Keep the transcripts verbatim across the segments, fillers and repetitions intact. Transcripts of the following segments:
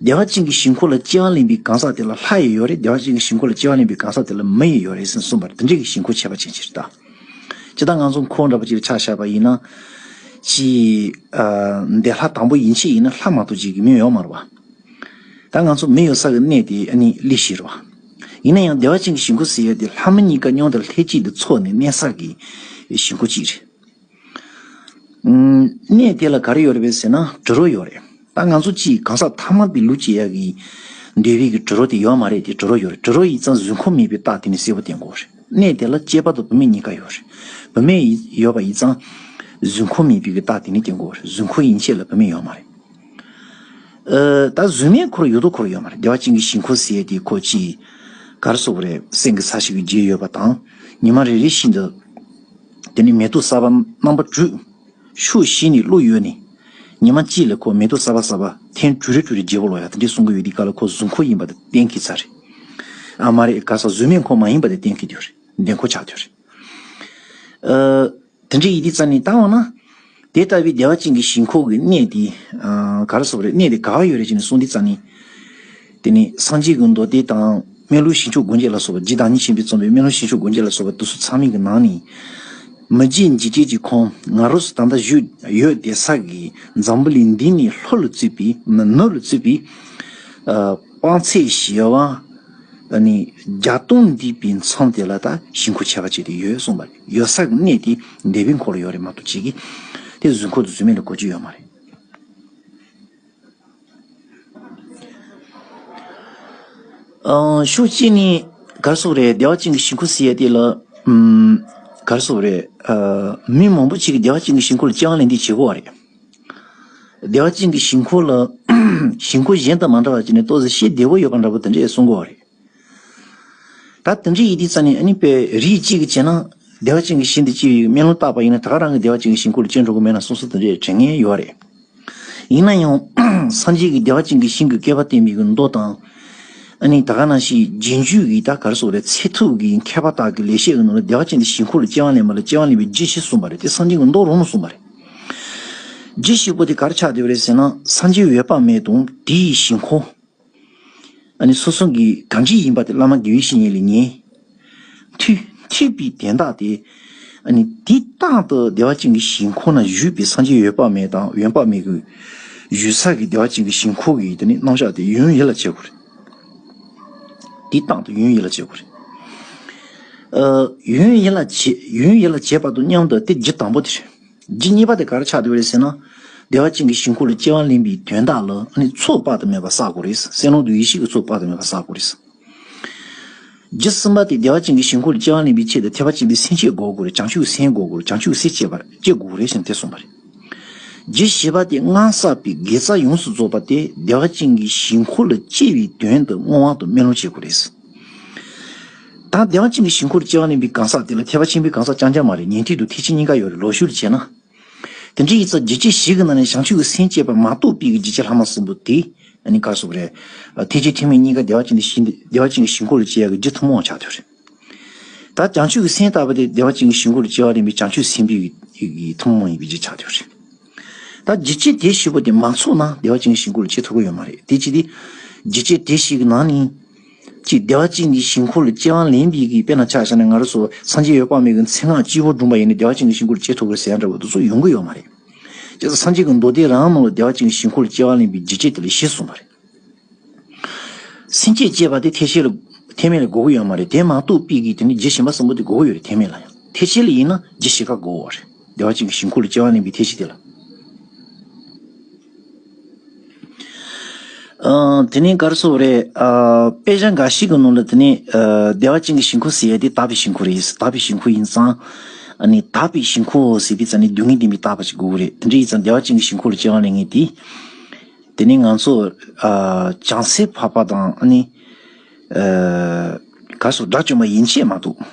བདེ་བ་ཅན་གྱི་ཞིང་ཁམས་ལ་སྐྱེ་བ་ལེན་པའི་གང་ཟག་དེ་ལ་ལྷ་ཡང་ཡོད་རེད། བདེ་བ་ཅན་གྱི་ཞིང་ཁམས་ལ་སྐྱེ་བ་ལེན་པའི་གང་ཟག་དེ་ལ་མི་ཡང་ཡོད་རེད་ཟེར་གསུངས་པ་རེད། དེ་འདྲའི་གི་ཞིང་ཁམས་ཁྱད་པར་ཅན་ཅིག་རེད་ད། ཇི་ལྟར་ང་ཚོ་འཁོར་བ་འདྲ་པོ་ཅིག་ལ་ཆ་བཞག་པ་ཡིན་ན། ཅི། ཨ། བདེ་ལྷ་དང་པོ་ཡན་ཆད་ཡིན་ན་ལྷ་མ་གཏོགས་ཅིག་གི་མི་ཡོད་མ་རེད་པ། ད་ང་ཚོ་མི་ཡོད་ས་གི་གནས་དེ་ཨ་ནི་གླེ་གཞི་རེད་པ། ཡིན་ན་ཡང་བདེ་བ་ཅན་གྱི་ཞིང་ཁམས་ཟེར་ཡ་དེ་ལྷ་མི་གཉིས་ཀ་མཉམ་དུ་ལྷན་ཅིག་ཏུ་ཚོགས་ནས་གནས་ས་གི་ཞིང་ཁམས་གཅིག་རེད། ཨུམ། གནས་དེ་ལ་ག་རེ་ཡོད་རེད་པས་ཟེར་ན་དྲི་རོ་ཡོད་རེད། ད་ང་ཚོ་ཅིག་གང་ཟག་ཐ་མལ་པའི་ལུས་སྐྱེ་ཡ་གི་འདོད་པའི་གི་དྲི་རོ་དེ་ཡོད་མ་རེད་དེ། དྲི་རོ་ཡོད་རེད། དྲི་རོ་ཡིན་ཙང་གཟུགས་ཁམས་མེད་པའི་རྟགས་དེ་ནི་གསལ་པོ་བསྟན་དགོས་རེད། གནས་དེ་ལ་སྐྱེས་པ་དང་བུད་མེད་གཉིས་ཀ་ཡོད་རེད། བུད་མེད་ཡོད་པ་ཡིན་ཙང་གཟུགས་ཁམས་མེད་པའི་གི་རྟགས་དེ་ནི་བསྟན་དགོས་རེད། གཟུགས་ཁམས་ཡན་ཆད་ལ་བུད་མེད་ཡོད་མ་རེད། ཨ། ད་གཟུགས་མེད་འཁོར་ཡོད་དོ་འཁོར་ཡོད་མ་རེད། བདེ་བ་ཅན་གྱི་ཞིང་ཁམས་ཟེར་ཡ་དེ་ཁོ་ཅིག་ག་རེ་ཟེར་དགོས་རེད། སེང་གེ་ས་གཞི་གི་རྒྱན་ཡོད་པ་དང་། ཉི་མ་རེ་རེ་བཞིན་དུ་དེ་ནི་མེ་ཏོག་གསར་པ་རྣམ་པ་དྲུག་ཕྱོགས་བཞི་ནས་བླུགས་ཡོད་ནས། ཉི་མ་གཅིག་ལ་ཁོ་མེ་ཏོག་གསར་པ་གསར་པ་ཐེངས་དྲུག་རེ་དྲུག་རེ་རྒྱས་པ་ལོ་ཡ། དེ་འདྲའི་གསུང་གི་ཡོད་དུས་སྐབས་ལ་ཁོ་གཟུགས་འཁོར་ཡིན་པ་དེ་གཏན་འཁེལ་ཚར་རེད། ཨ་མ་རེད། ག་ས་གཟུགས་མེད་འཁོར་མ་ཡིན་པ་དེ་གཏན་འཁེལ་དུས་རེད། བདེན་འཁོར་ཆགས་དུས་རེད། ཨ། དེ་འདྲའི་ཡིན་དུས་ཙ་ནི་ད་འོ་ན། དེ་ལྟ་བུའི་བདེ་བ་ཅན་གྱི་ཞིང་ཁམས་ཀྱི་གནས་དེ། ཨ། ག་རེ་ཟེར་དགོས་རེད། གནས་དེ་ག་བ་ཡོད་རེད་ཅེས་ནས་གསུངས་དུས་ཙ་ནི། དེ་ནི་སངས་རྒྱས་ཀྱི་མདོ་སྡེ་དང་སྨན་ལུགས་བྱིན་མཆོག་སྒོ་འབྱེད་ལ་སོགས་པ། རྗེ་བདག་ཉིད་ཆེན་པོས་རྩོམ་པའི་སྨན་ལུགས་བྱིན་མཆོག་སྒོ་འབྱེད་ལ་སོགས་པ་དེ་ཚོ་ཚང་མའི་གི་ནང་ནས། མི་མཇེད་འཇིགས་བྲལ་གྱི་ཁམས་ང་རང་ཚོ་ད་ལྟ་བཞུགས་ཡོད་བསྡད་ས་གི་འཛམ་བུ་གླིང་འདི་ནས་ལྷོ་ལ་བརྩིས་པའི་མི་ནུབ་ལ་བརྩིས་པའི། ཨ། དཔག་ཚད་བཞི་བ། ཨ་ནི་བརྒྱ་སྟོང་འདས་པའི་མཚམས་དེ་ལ་ད་ཞིང་ཁམས་ཁྱད་པར་ཅན་དེ་ཡོད་གསུངས་པ་རེད། ཡོད་ས་གི་གནས་དེ་འདས་པའི་འཁོར་ལ་ཡོད་རེད་མ་གཏོགས་ཅིག་གིས་དེ་གཟུགས་འཁོར་དང་གཟུགས་མེད་ལ་གོ་རྒྱུ་ཡོད་མ་རེད། ཨང་། ཕྱོགས་གཅིག་ནས་ག་རེ་ཟེར་དགོས་རེད། བདེ་བ་ཅན་གྱི་ཞིང་ཁམས་ཟེར་ཡ་དེ་ལ། ཨུམ། ག་རེ་ཟེར་དགོས་རེད། ཨ། མི་མང་པོ་ཅིག་གིས་བདེ་བ་ཅན་གྱི་ཞིང་ཁམས་ལ་སྐྱེ་བ་ལེན་འདོད་བྱེད་ཀྱི་ཡོད་རེད། བདེ་བ་ཅན་གྱི་ཞིང་ཁམས་ལ། ཞིང་ཁམས་གཞན་དང་མ་འདྲ་བ་ཅིག་ནས་ཏོག་ཙམ་ཤེས་བདེ་བོ་ཡོད་པ་འདྲ་པོ་དེ་འདྲས་གསུང་གི་ཡོད་རེད། ད་དེ་འདྲས་ཡིན་དུས་ཙ་ནི་ཨ་ནི་དཔེ་རིགས་གཅིག་གིས་བྱས་ན་བདེ་བ་ཅན་གྱི་ཞིང་དུ་སྐྱེ་བའི་སྨོན་ལམ་བཏབ་པ་ཡིན་ན་ད་ག་རང་གིས་བདེ་བ་ཅན་གྱི་ཞིང་ཁམས་ལ་སྐྱེ་འགྲོ་གི་མེད་ན་གསུང་གསུང་དེ་འདྲས་དྲན་མཁན་ཡོད་རེད། ཡིན་ན་ཡང་། སངས་རྒྱས་ཀྱིས་བདེ་བ་ཅན་གྱི་ཞིང་གི་བསྐལ་པ་བསྟན་པའི་གི་མདོ་དང་། ཨ་ནི་ད་ག་ནང་བཞིན་རྗེས་འཇུག་གི་ད་ག་རེ་ཟེར་དགོས་རེད། ཚད་ཐུབ་ཀྱི་མཁས་པ་དག་གི་ལེགས་བཤད་ཀྱི་ནང་ལ་བདེ་བ་ཅན་གྱི་ཞིང་ཁམས་ལ་སྐྱེ་བ་ལེན་པ་ལ་སྐྱེ་བ་ལེན་པའི་རྒྱུ་བཞི་གསུངས་པ་རེད། དེ་སངས་རྒྱས་ཀྱི་མདོ་རང་ལ་གསུངས་པ་རེད། རྒྱུ་བཞི་པོ་དེ་ག་རེ་ཆགས་བསྡད་པ་རེད་ཟེར་ན། སངས་རྒྱས་འོད་དཔག་མེད་དང་དེ་ཡི་ཞིང་ཁམས། ཨ་ནི་སོ་སོ་གི་གང་ཅི་ཡིན་པ་དེ་བླ་མ་དགེ་བའི་བཤེས་གཉེན་ལས་ཉན། ཐོས། ཐོས་པའི་དོན་དག་དེ། ཨ་ནི་དེ་རྟག་ཏུ་བདེ་བ་ཅན་གྱི་ཞིང་ཁམས་ན་བཞུགས་པའི་སངས་རྒྱས་འོད་དཔག་མེད་དང་འོད་དཔག་མེད་ཀྱི་བཞུགས་ས་གི་བདེ་བ་ཅན་གྱི་ཞིང་ཁམས་ཀྱི་དེ་ནི་རྣམ་གཞག་དེ་ཡུན་ཡིད་ལ་བྱེད་དགོས་རེད། དེ་རྟག་ཏུ་ཡུན་ཡིད་ལ་བྱེད་དགོས་རེད། ཨ། ཡུན་ཡིད་ལ་བྱེད། ཡུན་ཡིད་ལ་བྱེད་པ་དང་མཉམ་དུ་དེ་རྒྱུ་དང་པོ་དེ་རེད། རྒྱུ་གཉིས་པ་དེ་ག་རེ་ཆགས་བསྡད་པ་རེད་ཟེར་ན། བདེ་བ་ཅན་གྱི་ཞིང་ཁམས་ལ་སྐྱེ་བ་ལེན་པའི་དོན་དག་ལ་ཨ་ནི་ཚོགས་དཔག་ཏུ་མེད་པ་བསགས་དགོས་རེད། སེམས་ནང་དུ་ཡེ་ཤེས་ཀྱི་ཚོགས་དཔག་ཏུ་མེད་པ་བསགས་དགོས་རེད། རྒྱུ་གསུམ་པ་དེ་བདེ་བ་ཅན་གྱི་ཞིང་ཁམས་ལ་སྐྱེ་བ་ལེན་པའི་ཆེད་དུ་ཐེག་པ་ཆེན་པོའི་སེམས་བསྐྱེད་དགོས་དགོས་རེད། བྱང་ཆུབ་སེམས་དགོས་དགོས་རེད། བྱང་ཆུབ་སེམས་བསྐྱེད་པར་བསྐྱེད་དགོས་རེད་ཟེར་ནས་དེ་གསུངས་པ་རེད། རྒྱུ་བཞི་པ་དེ་སྔར་བསགས་པའི་དགེ་རྩ་ཡོངས་སུ་རྫོགས་པ་དེ་བདེ་བ་ཅན་གྱི་ཞིང་ཁམས་ལ་སྐྱེ་བའི་དོན་དུ་བསྔོ་བ་དང་སྨོན་ལམ་བྱེད་དགོས་རེད། ད་བདེ་བ་ཅན་གྱི་ཞིང་ཁམས་ལ་སྐྱེ་བ་ལེན་པའི་གང་ཟག་དེ་ལ་ཐེག་པ་ཆེན་པོའི་གང་ཟག་རྐྱང་རྐྱང་མ་རེད། ཉན་ཐོས་དང་ཐེག་ཆེན་གཉིས་ཀ་ཡོད་རེད། ལོག་ཞུགས་ལ་བྱས་ན། དེ་འདྲའི་ཡིན་ཙང་རྒྱུ་རྐྱེན་བཞི་གི་ནང་ནས་བྱང་ཆུབ་ཀྱི་སེམས་བསྐྱེད་པ་མ་གཏོགས་པའི་གི་རྒྱུ་རྐྱེན་ལྷག་མ་གསུམ་པོ་དེ། ཨ་ནི་ག་རེ་ཟེར་དགོས་རེད། ཐེག་ཆེན་ཐེག་དམན་གཉིས་ཀ་བདེ་བ་ཅན་གྱི་ཞིང་། བདེ་བ་ཅན་གྱི་ཞིང་ཁམས་ལ་སྐྱེ་ཡག་གི་རྒྱུ་ཐུན་མོང་བ་ཆགས་ཐུབ་རེད། ད་བྱང་ཆུབ་ཀྱི་སེམས་ལྟ་བུ་དེ་བདེ་བ་ཅན་གྱི་ཞིང་ཁམས་ལ་སྐྱེ་བ་ལེན་པའི་བྱང་ཆུབ་སེམས་དཔའི་གི་ཐུན་མོང་ཡིན་པའི་རྒྱུ་ཆགས་ཐུབ་རེད། ད་རྒྱུ་རྐྱེན་དེ་བཞི་པོ་དེ་མ་ཚོགས་ན་བདེ་བ་ཅན་གྱི་ཞིང་ཁམས་ལ་སྐྱེ་ཐུབ་ཀྱི་ཡོད་མ་རེད། དེ་ཅི་སྟེ། རྒྱུ་རྐྱེན་དེ་བཞི་གི་ནང་ནས། གཅིག་བདེ་བ་ཅན་གྱི་ཞིང་ཁམས་ལ་སྐྱེ་བ་ལེན་པའི་གི་དཔེར་ན་ཆ་བཞག་ན་ང་རང་ཚོ་སངས་རྒྱས་འོད་དཔག་མེད་ཀྱི་མཚན་སྔགས་སྤྱི་བོར་བསྒྲུངས་པ་ཡིན་ན་བདེ་བ་ཅན་གྱི་ཞིང་ཁམས་ལ་སྐྱེ་ཐུབ་ཀྱི་ཟེར་ཡ་འདྲ་བོ་དེ་ཚོ་ཡོང་གི་ཡོད་མ་རེད། བྱས་ཙང་སངས་རྒྱས་ཀྱི་མདོ་སྡེ་རང་ནང་ལ་བདེ་བ་ཅན་གྱི་ཞིང་ཁམས་ལ་སྐྱེ་བ་ལེན་པའི་རྒྱུ་རྐྱེན་དེ་ལ་བཞི་གསུངས་པ་རེད། སེམས་བསྐྱེད་ཅེས་པ་དེ་ཐེག་ཆེན་ལ་ཐེག་དམན་ལ་དགོས་ཀྱི་ཡོད་མ་རེད། དེ་མ་གཏོགས་པའི་གི་དེ་ནི་རྒྱུ་གཞན་པ་གསུམ་པོ་དེ་དགོས་ཀྱི་ཡོད་རེད། ཐེག་དམན་ལ་ཡང་། ཐེག་ཆེན་ལ་ཡིན་ན་རྒྱུ་བཞི་ཀ་དགོས་པ་རེད། བདེ་བ་ཅན་གྱི་ཞིང་ཁམས་ལ་སྐྱེ་བ་ལེན་པའི་ཐེག་ཆེན་དེ་ལ། ཨ། དེ་ནས་ག་རེ་ཟེར་དགོས་རེད། ཨ། དཔེ་ཆ་འགའ་ཞིག་གི་ནང་ལ་དེ་ནས། ཨ། བདེ་བ་ཅན་གྱི་ཞིང་ཁམས་ཟེར་ཡ་དེ་དག་པའི་ཞིང་ཁམས་རེད། དག་པའི་ཞིང་ཁམས་ཡིན་ཙང་། ཨ་ནི་དག་པའི་ཞིང་ཁམས་ཟེར་དུས་ཙང་ནི་སྡུག་བསྔལ་ལྡན་པའི་དག་པ་ཞིག་དགོས་ཀྱི་རེད། དེ་འདྲ་ཡིན་ཙང་བདེ་བ་ཅན་གྱི་ཞིང་ཁམས་ལ་སྐྱེ་བ་ལེན་མཁན་དེ། དེ་ནི་ང་ཚོ། ཨ། བྱང་སེམས་འཕགས་པ་དང་ཨ་ནི། ཨ། ག་རེ་ཟེར། དགྲ་བཅོམ་པ་ཡན་ཆད་མ་གཏོགས།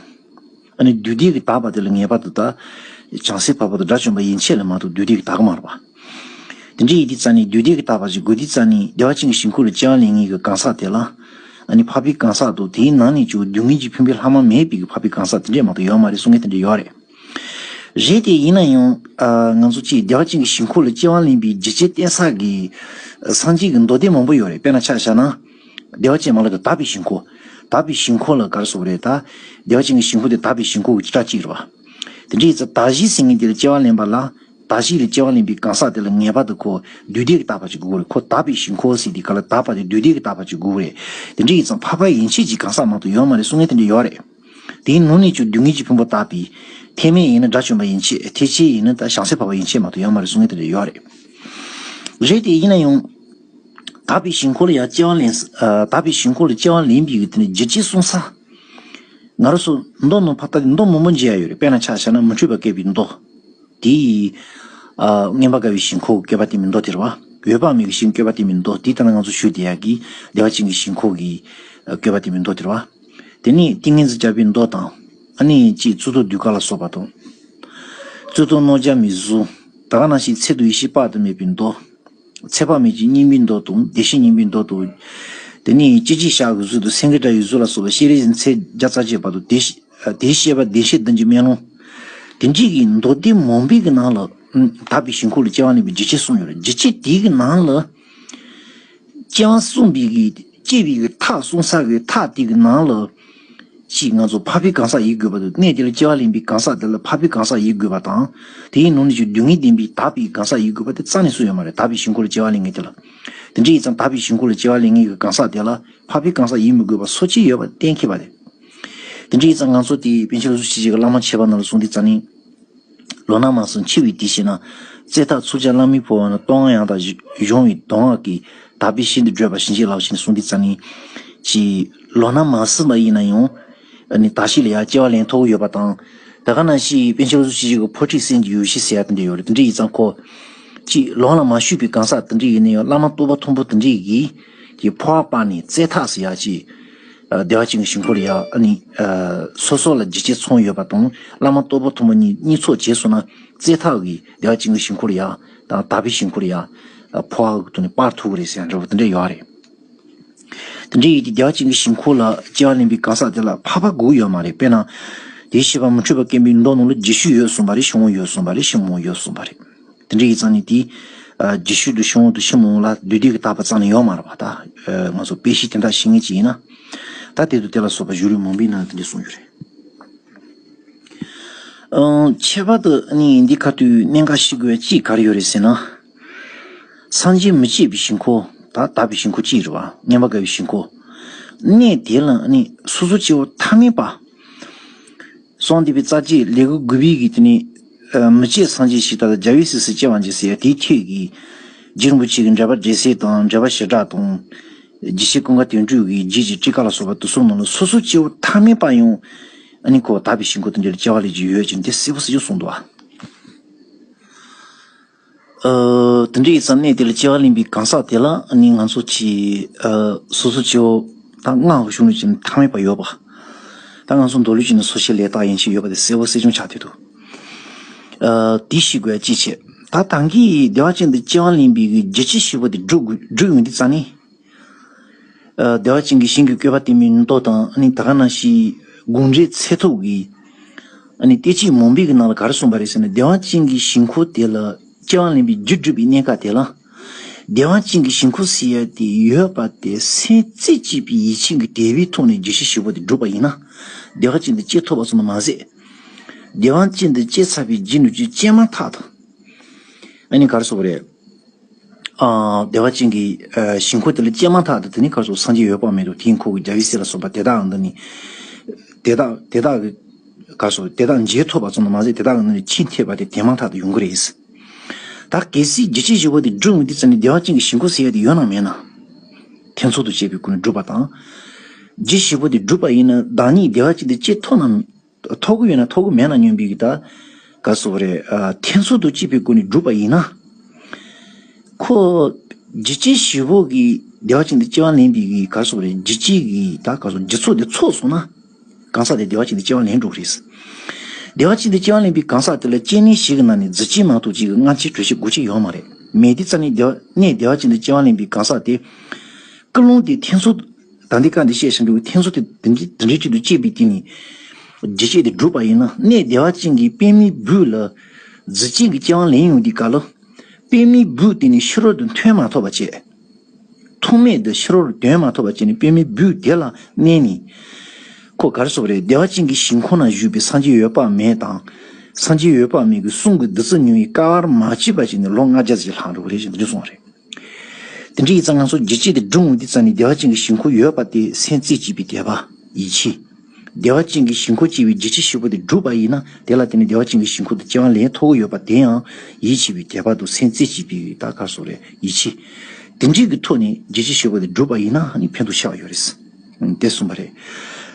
ཨ་ནི་བདུད་སྡེ་གི་དག་པ་དེ་ལ་ངེས་པར་དུ་ད། བྱང་སེམས་འཕགས་པ་དང་དགྲ་བཅོམ་པ་ཡན་ཆད་ལ་མ་གཏོགས་བདུད་སྡེ་གི་དག་མ་རེད་པ། དེ་འདྲ་ཡིན་དུས་ཙང་ནི་བདུད་སྡེ་གི་དག་པ་ཞིག་དགོས་དུས་ཙང་ནི་བདེ་བ་ཅན་གྱི་ཞིང་ཁམས་ལ་སྐྱེ་བ་ལེན་མཁན་གྱི་གང་ཟག་དེ་ལ། ཨ་ནི་འཕགས་པའི་གང་ཟག་དང་དེའི་ནང་ནས་ཀྱང་སྡུག་བསྔལ་གྱི་ཕུང་པོའི་ལྷག་མ་མེད་པའི་གི་འཕགས་པའི་གང་ཟག་དེ་འདྲས་མ་གཏོགས་ཡོད་མ་རེད་གསུང་མཁན་དེ་འདྲས་ཡོད་རེད། རེད་དེ། ཡིན་ན་ཡང་ཨ་ང་ཚོ་གཅིག་བདེ་བ་ཅན་གྱི་ཞིང་ཁམས་ལ་སྐྱེ་བ་ལེན་པའི་རྒྱུ་རྐྱེན་བརྟེན་ས་གི་སངས་རྒྱས་ཀྱི་མདོ་སྡེ་མང་པོ་ཡོད་རེད། དཔེར་ན་ཆ་བཞག་ན། བདེ་བ་ཅན་མ་ལ་གི་དག་པའི་ཞིང་ཁམས། དག་པའི་ཞིང་ཁམས་ལ་ག་རེ་ཟེར་དགོས་རེད་ད། བདེ་བ་ཅན་གྱི་ཞིང་ཁམས་དེ་དག་པའི་ཞིང་ཁམས་ཀྱི་སྐད་གྲགས་གཅིག་རེད་བ། དེ་འདྲ་ཡིན་ཙང་དག་གཞི་ཟེར་མཁན་དེ་ལ་སྐྱེ་བ་ལེན་པ་ལ། དག་གཞི་ལ་སྐྱེ་བ་ལེན་པའི་གང་ཟག་དེ་ལ་ངེས་པར་དུ་ཁོ་བདུད་སྡེ་གི་དག་པ་ཅིག་དགོས་རེད། ཁོ་དག་པའི་ཞིང་ཁམས་ཟེར་དེ་ག་ལ་དག་པ་དེ་བདུད་སྡེ་གི་དག་པ་ཅིག་དགོས་རེད། དེ་འདྲ་ཡིན་ཙང་འཕགས་པ་ཡན་ཆད་ཀྱི་གང་ཟག་མ་གཏོགས་ཡོད་མ་རེད་གསུང་མཁན་དེ་འདྲ་ཡོད་རེད། དེའི་ནང་ནས་ཀྱང་སྡུག་བསྔལ་གྱི་ཕུང་པོ་དག་པའི། ཐེག་དམན་ཡིན་ན་དགྲ་བཅོམ་པ་ཡན་ཆད། ཐེག་ཆེན་ཡིན་ན་ད་བྱང་སེམས་འཕགས་པ་ཡན་ཆད་མ་གཏོགས་ཡོད་མ་རེད་གསུང་མཁན་དེ་འདྲ་ཡོད་རེད། རེད་དེ། ཡིན་ན་ཡང་། དག་པའི་ཞིང་ཁམས་ལ་ཡང་སྐྱེ་བ་ལེན། ཨ་དག་པའི་ཞིང་ཁམས་ལ་སྐྱེ་བ་ལེན་པའི་གི་དེ་ནི་རྒྱུ་རྐྱེན་གསུངས་ས། ང་རང་ཚོ་མདོ་ནང་ཕར་ལྟ་དུས་མདོ་མང་པོ་མཇལ་ཡ་ཡོད་རེད། དཔེར་ན་ཆ་བཞག་ན་མུ་སྟེགས་པ་བཀོད་པའི་མདོ། དེ་ཡི། ཨ་མངོན་པར་དགའ་བའི་ཞིང་ཁམས་བཀོད་པ་དེ་མིན་མདོ་དེ་རེད་བ། འོད་དཔག་མེད་ཀྱི་ཞིང་བཀོད་པ་དེ་མིན་མདོ། དེ་ལྟར་ན་ང་ཚོ་ཞུ་བསྡད་ཡ་གི་བདེ་བ་ཅན་གྱི་ཞིང་ཁམས་ཀྱི་ཨ་བཀོད་པ་དེ་མིན་མདོ་དེ་རེད་བ། དེ་ནས་ཏིང་ངེ་འཛིན་རྒྱས་པའི་མདོ་དང་། ཨ་ནི་གཅིག་རྩོད་ཟློག་གདུལ་དཀའ་ལ་སོགས་པ་དང་། རྩོད་ཟློག་གནོད་སྦྱིན་མའི་གཟུགས། ད་ག་ནང་བཞིན་ཚེ་དང་ཡེ་ཤེས་དཔག་ཏུ་མེད་པའི་མདོ། ཚེ་དཔག་མེད་ཀྱི་སྙིང་པོའི་མདོ་དང་བདེ་གཤེགས་སྙིང་པོའི་མདོ་དང་། དེ་ནས་སྐྱེ་མཆེད་ཞག་གི་གཟུགས་དང་སེང་གེ་འདྲ་བའི་གཟུགས་ལ་སོགས་པ་སྤྱན་རས་གཟིགས་ཚེ་བརྒྱ་རྩ་བརྒྱད་པ་དང་དེའི་བཤད་པ་བདེ་གཤེགས་བདུན་གྱི་མེ་ལོང་། དེ་འདྲའི་གི་མདོ་སྡེ་མང་པོའི་གི་ནང་ལ། ཨ་དག་པའི་ཞིང་ཁམས་ལ་སྐྱེ་བ་ལེན་པའི་རྒྱུ་རྐྱེན་གསུངས་ཡོད་རེད། རྒྱུ་རྐྱེན་དེའི་གི་ནང་ལ། སྐྱེ་བ་གསུངས་པའི་གི་སྐྱེ་བའི་གི་ཐབས་གསུངས་ས་གི་ཐབས་དེ་གི་ནང་ལ། ཅིག་ང་ཚོ་འཕགས་པའི་གང་ཟག་ཡིན་དགོས་པ་དང་། གནས་དེ་ལ་སྐྱེ་བ་ལེན་པའི་གང་ཟག་དེ་ལ་འཕགས་པའི་གང་ཟག་ཡིན་དགོས་པ་དང་། དེའི་ནང་ནས་ཀྱང་སྡུག་བསྔལ་བདེན་པའི་དག་པའི་གང་ཟག་ཡིན་དགོས་པ་དེ་རྩ་ནས་སུ་ཡོད་མ་རེད། དག་པའི་ཞིང་ཁམས་ལ་སྐྱེ་བ་ལེན་མཁན་དེ་ལ། དེ་འདྲ་ཡིན་ཙང་དག་པའི་ཞིང་ཁམས་ལ་སྐྱེ་བ་ལེན་མཁན་གྱི་གང་ཟག་དེ་ལ་འཕགས་པའི་གང་ཟག་ཡིན་མི་དགོས་པ་སོ་སྐྱེ་ཡོད་པ་གཏན་འཁེལ་བ་རེད། དེ་འདྲ་ཡིན་ཙང་ང་ཚོ་དེ་པཎ་ཆེན་བློ་བཟང་ཆོས་རྗེ་གི་བླ་མ་མཆེད་པ་རྣམས་ལ་གསུངས་དུས་ཙ་ནི། ལོ་ན་མང་སོང་འཆི་བའི་དུས་ཤེས་ན། རྩེ་ཐག་ཚུར་བཅད་བླ་མའི་ཕོ་བ་ན། སྟོད་འང་ཡང་དག་གཞོམ་པའི་གདོང་ངག་གིས། དག་པའི་ཞིང་དུ་བགྲོད་པར་བྱིན་གྱིས་བརླབ་ཞེས་གསུངས་དུས་ཙ་ནི། ཅིག་ལོ་ན་མ་སོན་པ་ཡིན་ན་ཡང་། ཨ་ནི་དག་ཞིང་ལ་ཡང་སྐྱེ་བ་ལེན་ཐུབ་ཀྱི་ཡོད་པ་དང་། དེ་ག་ནང་བཞིན་པཎ་ཆེན་བློ་བཟང་ཆོས་རྗེ་གི་ཕོ་ཁྲིད་གསན་གྱི་ཡོད་ཤེས་ཟེར་ཡ་དེ་འདྲ་ཡོད་རེད། དེ་འདྲ་ཡིན་ཙང་ཁོ། ཅིག་ལོ་ལ་མ་ཞུགས་པའི་གང་ཟག་དེ་འདྲ་ཡིན་ན་ཡང་བླ་མ་སྟོབས་པ་མཐོན་པོ་དེ་འདྲ་ཡིས། ཀྱི་ཕོ་བ་སྤར་ནས་རྩེ་ཐག་ཟེར་ཡ་ཅིག་ཨ་བདེ་བ་ཅན་གྱི་ཞིང་ཁམས་ལ་ཡ། ཨ་ནི་ཨ་སོ་སོ་ལ་རྒྱུ་རྐྱེན་ཚང་ཡོད་པ་དང་བླ་མ་སྟོབས་པ་མཐོན་པོ་གཉིས་གཉིས་ཚོགས་བྱས་སོང་ན། རྩེ་ཐག་གིས་བདེ་བ་ཅན་གྱི་ཞིང་ཁམས་ལ་ཡ་དང་དག་པའི་ཞིང་ཁམས་ལ་ཡ། ཨ་ཕོ་བ་གི་ཐོག་ནས་སྤར་ཐུབ་ཀྱི་རེད་ཟེར་ཡ་འདྲ་བོ་དེ་འདྲ་ཡོད་རེད། དེ་འདྲ་ཡིན་དུས་བདེ་བ་ཅན་གྱི་ཞིང་ཁམས་ལ་སྐྱེ་བ་ལེན་པའི་གང་ཟག་དེ་ལ་འཕགས་པ་དགོས་ཡོད་མ་རེད། དཔེར་ན། དེའི་བཤད་པ་མུ་སྟེགས་པ་བཀོད་པའི་མདོ་ནང་ལ་རྒྱུ་ཞུགས་ཡོད་གསུངས་པ་རེད། ཕྱི་མ་ཡོད་གསུངས་པ་རེད། ཕྱི་མ་ཡོད་གསུངས་པ་རེད། དེ་འདྲ་ཡིན་ཙང་ནི་དེ། ཨ་རྒྱུ་ཞུགས་དང་ཕྱི་མ་དང་ཕྱི་མ་ལ་བདུད་སྡེ་གི་དག་པ་རྩ་ནས་ཡོད་མ་རེད་པ། ད་ཨ་ང་ཚོ་དཔེ་གཞི་དེ་འདྲ་ཤེས་མཁན་ཅིག་ཡིན་ན། ད་དེ་དང་དེ་ལ་སོགས་པ་གཞུང་ལུགས་མང་པོའི་ནང་དེ་འདྲ་གསུངས་ཡོད་རེད། ཨང་། ཁྱད་པར་དུ་ནི་འདི་ཁ་ཐུག་གནད་འགག་ཤེས་དགོས་པ་གཅིག་ག་རེ་ཡོད་རེད་ཟེར་ན། སངས་རྒྱས་མི་མཇལ་བའི་ཞིང་ཁམས། ད་དག་པའི་ཞིང་ཁམས་གཅིག་རེད་པ། མངོན་པར་དགའ་བའི་ཞིང་ཁམས། གནས་དེ་ལ་ནི་སོ་སོ་སྐྱེ་བོ་ཐ་མལ་པ། གསང་འདུས་པའི་རྩ་བརྒྱད་ལས་འགུལ་དགུ་པའི་གི་དེ་ནི། ཨ་མི་མཇལ་སངས་རྒྱས་ཞིག་ད་ལྟ་རྒྱལ་བའི་སྲས་སུ་སྐྱེ་བ་མཇལ་ཟེར་ཡ་དེའི་ཐད་ཀྱི། རྗེ་རིན་པོ་ཆེ་གི་འགྲེལ་པ་འགྲེལ་སྲས་དང་འགྲེལ་པ་བྱེ་བྲག་དང་། རྒྱལ་སྲས་ཀུན་དགའ་དོན་གྲུབ་ཀྱི་རྗེས་ཀྱི་ཊཱི་ཀ་ལ་སོགས་པ་དེ་ཚོའི་ནང་ལ་སོ་སོ་སྐྱེ་བོ་ཐ་མལ་པ་ཡང་། ཨ་ནི་ཁོ་དག་པའི་ཞིང་ཁམས་དེ་འདྲར་སྐྱེ་བ་ལེན་རྒྱུ་ཡོད་ཅེས་དེ་གསལ་པོ་གསལ་རྐྱང་གསུངས་འདུག་པ། ཨ་དེ་འདྲ་ཡིན་ཙང་གནས་དེ་ལ་སྐྱེ་བ་ལེན་པའི་གང་ཟག་དེ་ལ་ནི་ང་ཚོ་གི་ཨ་སོ་སོ་སྐྱེ་བོ་ད་སྔགས་ཀྱི་གཞུང་ལུགས་ཀྱི་ཐ་མལ་པ་ཡོད་པ། ད་ང་ཚོ་མདོ་ལུགས་ཀྱི་ནི་སོ་སྐྱེ་ལས་དག་ཡན་ཆད་ཡོད་པ་དེ་གསལ་པོ་གསལ་རྐྱང་ཆགས་བསྡད་འདུག་ཨ་དེ་ཤེས་དགོས་ཡ་གཅིག་བྱས། ད་ད་གིན་བདེ་བ་ཅན་དུ་སྐྱེ་བ་ལེན་པའི་གི་རྒྱུ་རྐྱེན་ཞེ་པོ་དེ་སྒྲུབ་དགོས། སྒྲུབ་ཡོང་དུས་ཙ་ནི། ཨ་བདེ་བ་ཅན་གྱི་ཞིང་གི་བཀོད་པ་དེ་མིན་མདོ་དང་། ཨ་ནི་ད་ག་ནང་བཞིན་དགོངས་འགྲེལ་ཚད་ཐུབ་ཀྱི། ཨ་ནི་བསྟན་བཅོས་མང་པོའི་གི་ནང་ལ་ག་རེ་གསུངས་པ་རེད་ཟེར་ན། བདེ་བ་ཅན་གྱི་ཞིང་ཁམས་དེ་ལ་སྐྱེ་བ་ལེན་པའི་རྒྱུ་སྒྲུབ་པའི་གནས་སྐབས་དེ་ལ། བདེ་བ་ཅན་གྱི་ཞིང་ཁམས་ཟེར་ཡ་དེ་ཡོད་པ་དེ་སེམས་རྩེ་གཅིག་པའི་ཡིད་ཆེས་ཀྱི་དད་པའི་ཐོག་ནས་རྒྱུ་རྐྱེན་ཞེ་པོ་དེ་བསྒྲུབས་པ་ཡིན་ན། བདེ་བ་ཅན་དུ་སྐྱེ་ཐུབ་པ་ཙམ་དུ་མ་ཟད། བདེ་བ་ཅན་དུ་སྐྱེ་ཚར་བའི་རྗེས་ནས་ཀྱང་སྐྱེས་མ་ཐག་ཏུ། ཨ་ནི་ག་རེ་ཟེར་དགོས་རེད། ཨ་བདེ་བ་ཅན་གྱི་ཨ་ཞིང་ཁམས་དེ་ལ་སྐྱེས་མ་ཐག་ཏུ་དེ་ནི་ག་རེ་ཟེར། སངས་རྒྱས་འོད་དཔག་མེད་དང་དེའི་འཁོར་གྱི་རྒྱལ་བའི་སྲས་ལ་སོགས་པ་དེ་དག་འདི་ནི། དེ་དག་དེ་དག་གི་ག་རེ་ཟེར། དེ་དག་མཇལ་ཐུབ་པ་ཙམ་དུ་མ་ཟད། དེ་དག་གི་ནང་ནས་ཕྱིར་ཐེག་པ་དེ་དེ་མ་ཐག་ཏུ་ཡོང་གི་རེད། ད་གལ་སྲིད་རྒྱུ་རྐྱེན་ཞེ་པོ་དེ་སྒྲུབ་མི་དུས་ཙ་ནི་བདེ་བ་ཅན་གྱི་ཞིང་ཁམས་ཟེར་ཡ་དེ་ཡོད་ན་མེད་ན། ཐེ་ཚོམ་དང་བཅས་པའི་སྒོ་ནས་སྒྲུབ་པ་དང་། རྒྱུ་ཞེ་པོ་དེ་སྒྲུབ་པ་ཡིན་ན་བདག་ཉིད་བདེ་བ་ཅན་དུ་སྐྱེ་ཐུབ་ན། ཐོབ་ཀྱི་ཡོད་ན་ཐོབ་ཀྱི་མེད་ན་སྙམ་པའི་གི་ད། ག་རེ་ཟེར་དགོས་རེད། ཨ་ཐེ་ཚོམ་དང་བཅས་པའི་སྒོ་ནས་བསྒྲུབས་པ་ཡིན་ན། ཁོ། རྒྱུ་རྐྱེན་ཞེ་པོ་གིས་བདེ་བ་ཅན་དུ་སྐྱེ་བ་ལེན་པའི་གི་ག་རེ་ཟེར་དགོས་རེད། རྒྱུ་རྐྱེན་གྱི་ད་ག་རེ་ཟེར། རྒྱུ་ཚོགས་དེ་ཚོགས་སོང་ན། གང་ཟག་དེ་བདེ་བ་ཅན་དུ་སྐྱེ་བ་ལེན་འགྲོ་གི་རེད། བདེ་བ་ཅན་དུ་སྐྱེ་བ་ལེན་པའི་གང་ཟག་དེ་ལ་སྐྱེ་གནས་བཞི་གི་ནང་ནས་རྫས་སྐྱེས་མ་གཏོགས་གཅིག་གི་སྔ་ཕྱི་དྲོད་སྐྱེས་འགོ་སྐྱེས་ཡོད་མ་རེད། མེད་དུས་ཙ་ནི་བདེ་བ་གནས་བདེ་བ་ཅན་དུ་སྐྱེ་བ་ལེན་པའི་གང་ཟག་དེ། ཀུན་སློང་དེ་ཐེ་ཚོམ། ད་འདི་ག་འདི་བཤད་བཞིན་འདུག་ཐེ་ཚོམ་དེ་དེ་འདྲའི་དེ་འདྲའི་ཁྲོད་དུ་སྐྱེས་པའི་དེ་ནི། རྒྱུ་བྱས་ཏེ་བསྒྲུབས་པ་ཡིན་ན། གནས་བདེ་བ་ཅན་གྱི་པདྨའི་སྦུབས་ལ་རྫུས་ཅན་གྱི་སྐྱེ་བ་ལེན་ཡོང་དུས་སྐབས་ལ། པདྨའི་སྦུབས་དེ་ནི་ཕྱི་རོལ་དུ་ཐོན་མ་ཐུབ་པ་བྱས། ཐོགས་མེད་དུ་ཕྱི་རོལ་དོན་མ་ཐུབ་པ་བྱས་ནས། པདྨའི་སྦུབས་དེ་ལ་གནས་ནས། ཁོ་ག་རེ་ཟེར་བ་རེད། བདེ་བ་ཅན་གྱི་ཞིང་ཁམས་ན་བཞུགས་པའི་སངས་རྒྱས་འོད་དཔག་མེད་དང་། སངས་རྒྱས་འོད་དཔག་མེད་ཀྱི་གསུང་གི་བདུད་རྩི་མྱོང་བའི་སྐལ་བ་མ་མཆིས་པ་བྱས་ནས་ལོ་ལྔ་བརྒྱ་ཙམ་ལྷག་འགྲོ་གི་རེད་ཅེས་འདི་འདྲ་གསུངས་པ་རེད། དེ་འདྲ་ཡིན་ཙང་ང་ཚོ་རྒྱུ་བྱས་ཏེ་བསྒྲུབས་འོང་དུས་ཙམ་ནས། བདེ་བ་ཅན་གྱི་ཞིང་ཁམས་ཡོད་པ་དེ་སེམས་རྩེ་གཅིག་པའི་དད་པ་ཡིད་ཆེས། བདེ་བ་ཅན་གྱི་ཞིང་ཁམས་སྐྱེ་བའི་རྒྱུ་ཅན་བཞི་པོ་དེ་བསྒྲུབས་པ་ཡིན་ན། དེ་ལ་བརྟེན་ནས་བདེ་བ་ཅན་གྱི་ཞིང་ཁམས་དུ་སྐྱེ་བ་ལེན་ཐུབ་ཀྱི་ཡོད་པ་དེ་ཡང་ཡིད་ཆེས་པའི་དད་པ་དང་སེམས་རྩེ་གཅིག་པའི་ད་ག་རེ་ཟེར་བ་རེད། ཡིད་ཆེས། དེ་འདྲའི་གི་ཐོག་ནས་རྒྱུ་ཅན་བཞི་པོ་དེ་བསྒྲུབས་པ་ཡིན་ན་ནི་ཕན་ཐོགས་ཆེ་བ་ཡོད་རེད། དེ་གསུངས་པ་རེད།